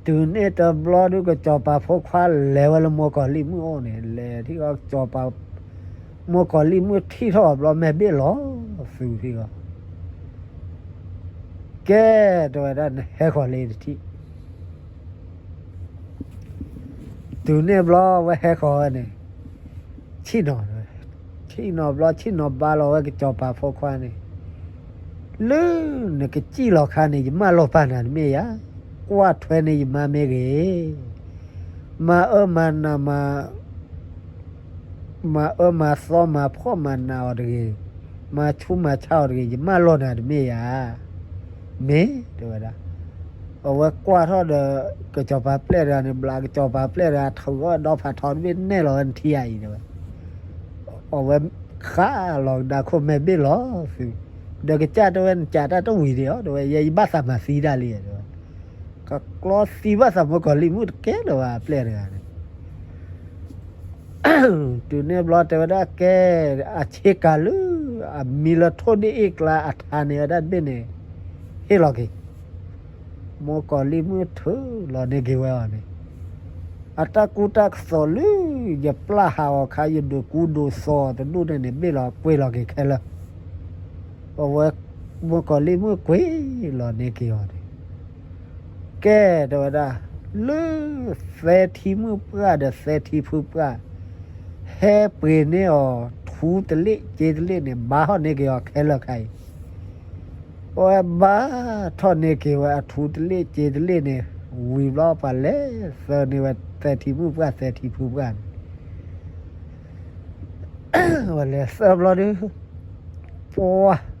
တုၤန့ၣ်တဘျီဒုး ကစီၤပၤဖိခွါလဲၤဝဲလၢမိၢ်ကီၤလံၢ်မုၣ်အိၣ်န့ၣ် လဲၤထံၣ်ဃီကစီၤပၤ, မိၢ်ကီၤလံၢ်မုၣ်ထံၣ်ထီၣ်အဘျီ မဲာ်ဘ့ၣ်လီၤသုထံၣ်ဃီ, ကဲ တဲဝဲဒၣ် နဟဲဃီၤလၢတထံၣ် တုၤန့ၣ်ဘျီဝဲဟဲဃီၤဝဲန့ၣ် ဆံၣ်နီၤ, ဆံၣ်နီၤဘျီ ဆံၣ်နီၤဘါလီၤဝဲကစီၤပၤဖိခွါန့ၣ်, လၢနကစံၣ်လီၤခါန့ၣ် ယမၢလီၤပာ်နၤတမ့ၢ်ဧါ, ကွၢ်ထွဲန့ၢ်ယမါမ့ၢ်ဂ့ၤ, မၤအၢမၤနးမၤ မၤအၢမၤသီမၤဖှီၣ်မၤနးအီၤတဂ့ၤ, မၤဆူးမၤဆါအီၤတဂ့ၤ, ယမၢလီၤနၤတမ့ၢ်ဧါ, မ့ၢ် တဲဝဲဒၣ်, အဝဲကွၢ်ထီၣ်ဒီး ကစီၤပၤပျဲၢ်တဂၤန့ၣ် ဘျးကစီၤပၤပျဲၢ်တဂၤ ထုးအီၣ်ဒီဖးထီတဘ့ၣ်နဲၣ်လီၤဝဲနထံၣ်ဧါအံၤ တဲဝဲ, အဝဲဃၣ်လီၤကဒါခိၣ် မဲာ်ဘ့ၣ်လီၤသု, ဒီးကစၢ်တဲဝဲ နကးတၢ်တဝံၤဒံးဧါ တဲဝဲ, ယဲယဘၣ်သးမၤသံဒၣ်လံ တဲဝဲ, ကကျီသံဘၣ်သးမိၢ်ကီၤလံၢ်မုၣ်တကဲလၢၤဘၣ် ပျဲၢ်တဂၤန့ၣ် တုၤန့ၣ်ဘျီတဲဝဲဒၣ် ကဲ အဆ့ကၤလၢ အမံလၢထိၣ်ဒ့ၣ်အ့ၣ်ကျါအထါန့ၣ်ဝဲဒၣ်တဘ့ၣ်န့ၣ် ဟ့ၣ်လီၤက့ၤ, မိၢ်ကီၤလံၢ်မုၣ်ထုးလီၤန့ၢ်က့ၤဝဲအီၤန့ၣ်, အတၢ်ကူတၢ်သိးလၢ ယပျၢ်ဟးအီၤခါ ယဒိးကူဒိးသိးတဒူၣ်န့ၣ်န့ၣ် ဘ့ၣ်လီၤကွံာ်လီၤက့ၤခဲလၢာ်, အဝဲ မိၢ်ကီၤလံၢ်မုၣ်ကွံာ်လီၤန့ၢ်က့ၤအီၤန့ၣ် ကဲ တဲဝဲဒၣ်, လၢ သဲထံမုၣ်ပှၢ်ဒီးသဲထံဖုပှၢ်, ဟဲပှ့ၤန့ၢ်အီၤ ထူတလ့ၣ်စ့တလ့ၣ်န့ၣ် ဘါထီၣ်န့ၢ်က့ၤအီၤခဲလၢာ်ခဲအံၤ, အဝဲဘါထီၣ်န့ၢ်က့ၤဝဲအထူတလ့ၣ်စ့တလ့ၣ်န့ၣ် ဝံၤဘျီပှၤလဲၤသၢန့ၢ်ဝဲသဲထံမုၣ်ပှၢ်သဲထံဖုပှၢ်န့ၣ် ဝဲလဲၤသၢဘျီဒုး, ပှၤ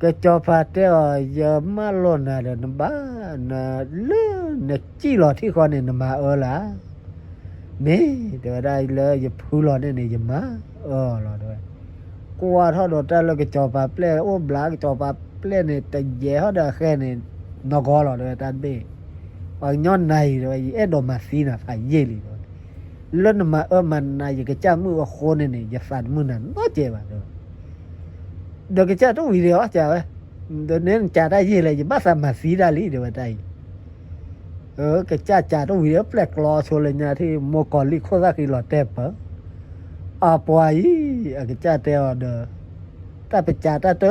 ကစီၤပၤတဲအီၤ ယမၢလီၤနၤဒီး နဘၣ် နလၢနစံၣ်လီၤထံၣ်ဃီန့ၣ် နမၤအၢလၢၤဧါ, မ့ၢ် တဲဝဲဒၣ်လၢယဖုလီၤန့ၣ်န့ၣ် ယမၤအၢအီၤလီၤ တဲဝဲ, ကွၢ်ထီၣ်ဒီးတၢ်လၢကစီၤပၤပျဲၢ်အိၣ်ဘျး ကစီၤပၤပျဲၢ်န့ၣ် တယဲၤထီၣ်ဒီးအဃဲန့ၣ် နီၢ်ကီၢ်လီၤ တဲဝဲတၢ်တဘ့ၣ်, ပှၤကညီနၤအံၤ တဲဝဲ ယအဲၣ်ဒိးမၤသံနၤဖးယံာ်လံ တဲဝဲ, လၢနမၤအၢမၤနးယကစၢ်မုၣ်အဃိန့ၣ်န့ၣ် ယသးတမုာ်နၤနီတစဲးဘၣ် တဲဝဲ ဒီးကစၢ်တဝံၤဒီးအီၣ်စၢၤဝဲ, ဒီးန့ၣ်နစံးတၢ်ယံာ်လဲၣ် ယဘၣ်သးမၤသံတၢ်လံ တဲဝဲတၢ်အံၤ, ကစၢ်စံးတဝံၤဒီးပျဲၢ်ကျီဆိလၢညါထံၣ် မိၢ်ကီၤလံၢ်ခိၣ်သၣ်ဃံလီၤတဲာ်ပၢၤ, အပှၤအံၤ အကစၢ်တဲအီၤဒီး တၢ်ပစံးတၢ်တ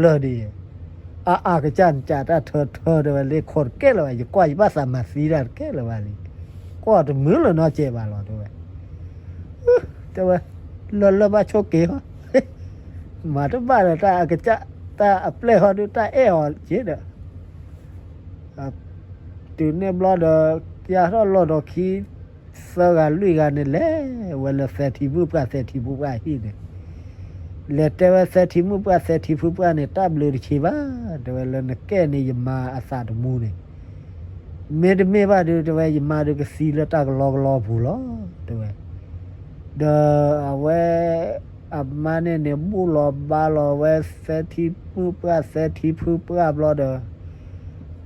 လၢာ်ဒံး, အါအါကစၢ်နစံးတၢ်ထၢထၢ တဲဝဲ လၢခိးတကဲလၢၤဘၣ် ယကွၢ်ယဘၣ်သးမၤသံတၢ်တကဲလၢၤဘၣ်လံ, ကွၢ်တမုာ်လၢၤနီတစဲးဘၣ်လီၤ တဲဝဲ တဲဝဲ, လၢလၢဘၣ်ဆိၣ်က့ၤဟီ, မၤတဘၣ်ဒီးတၢ်အကစၢ် တၢ်အပျဲၢ်ဟီဒုး တၢ်အဲၣ်အီၤက့ၤဒီး, တုၤန့ၣ်ဘျီဒီး ကထီၣ်လီၢ်ဒီးခံ သၢဂၤလွံၢ်ဂၤန့ၣ် လဲၤဝဲလၢသဲထံမုၣ်ပှၢ်သဲထံဖုပှၢ်ဟံၣ်န့ၣ် လဲၤတဲဝဲသဲထံမုၣ်ပှၢ်သဲထံဖုပှၢ်န့ၣ် တၢ်ဘျုးတဆံးဘၣ်, တဲဝဲလၢနကဲန့ၣ်ယမၤအသးတမူန့ၣ်, မ့တမ့ၢ်ဘၣ်ဒုး တဲဝဲ ယမါဒုးကသံလၢတၢ်ကလီကလီပူၤလီၤ တဲဝဲ, ဒီးအဝဲ အမါန့ၣ်န့ၣ် ဘူၣ်လီၤဘါလီၤဝဲသဲထံမုၣ်ပှၢ်သဲထံဖုပှၢ်ဘျီဒီး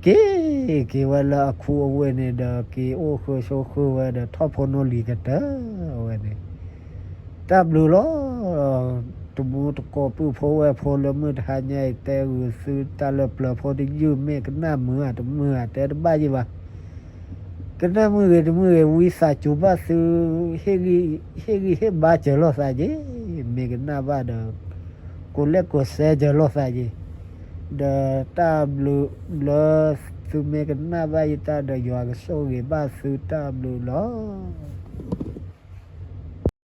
က့ၤက့ၤဝဲလၢအခူအဝ့ၢ်န့ၣ်ဒီး က့ၤအိၣ်ဃုာ်ဆိးဃုာ်ဝဲဒီး ထီၣ်ဖိနီၣ်လံၤကတၢၢ်ဝဲန့ၣ်, တၢ်ဘျုးလီၤ. တမူတကိးပုၢ်ဖိဝဲၢ်ဖိလၢမုၢ်တဟါညါအံၤ တဲဂုာ်သုတၢ်လၢပျၢၤဖိတယုၢ် မ့ၢ်ကနၣ်မုာ်ဧါတမုာ်ဧါ တဲတဘၣ်ယံၤဘၣ်. ကနၣ်မုာ်ဂ့ၤတမုာ်ဂ့ၤ ဝံသးစူၤဘၣ်သု ဟ့ၣ်ဂံၢ်ဟ့ၣ်ဘါစၢၤလိာ်သးက့ၤ, မ့ၢ်ကနၣ်ဘၣ်ဒီး ကိးလဲၣ်ကိးစဲစၢၤလိာ်သးက့ၤ, ဒီးတၢ်ဘျုးလၢသုမ့ၢ်ကနၣ်ဘၣ်ယတၢ်ဒီး ယွၤကဆိၣ်ဂ့ၤဘၣ်သုတၢ်ဘျုးလီၤ.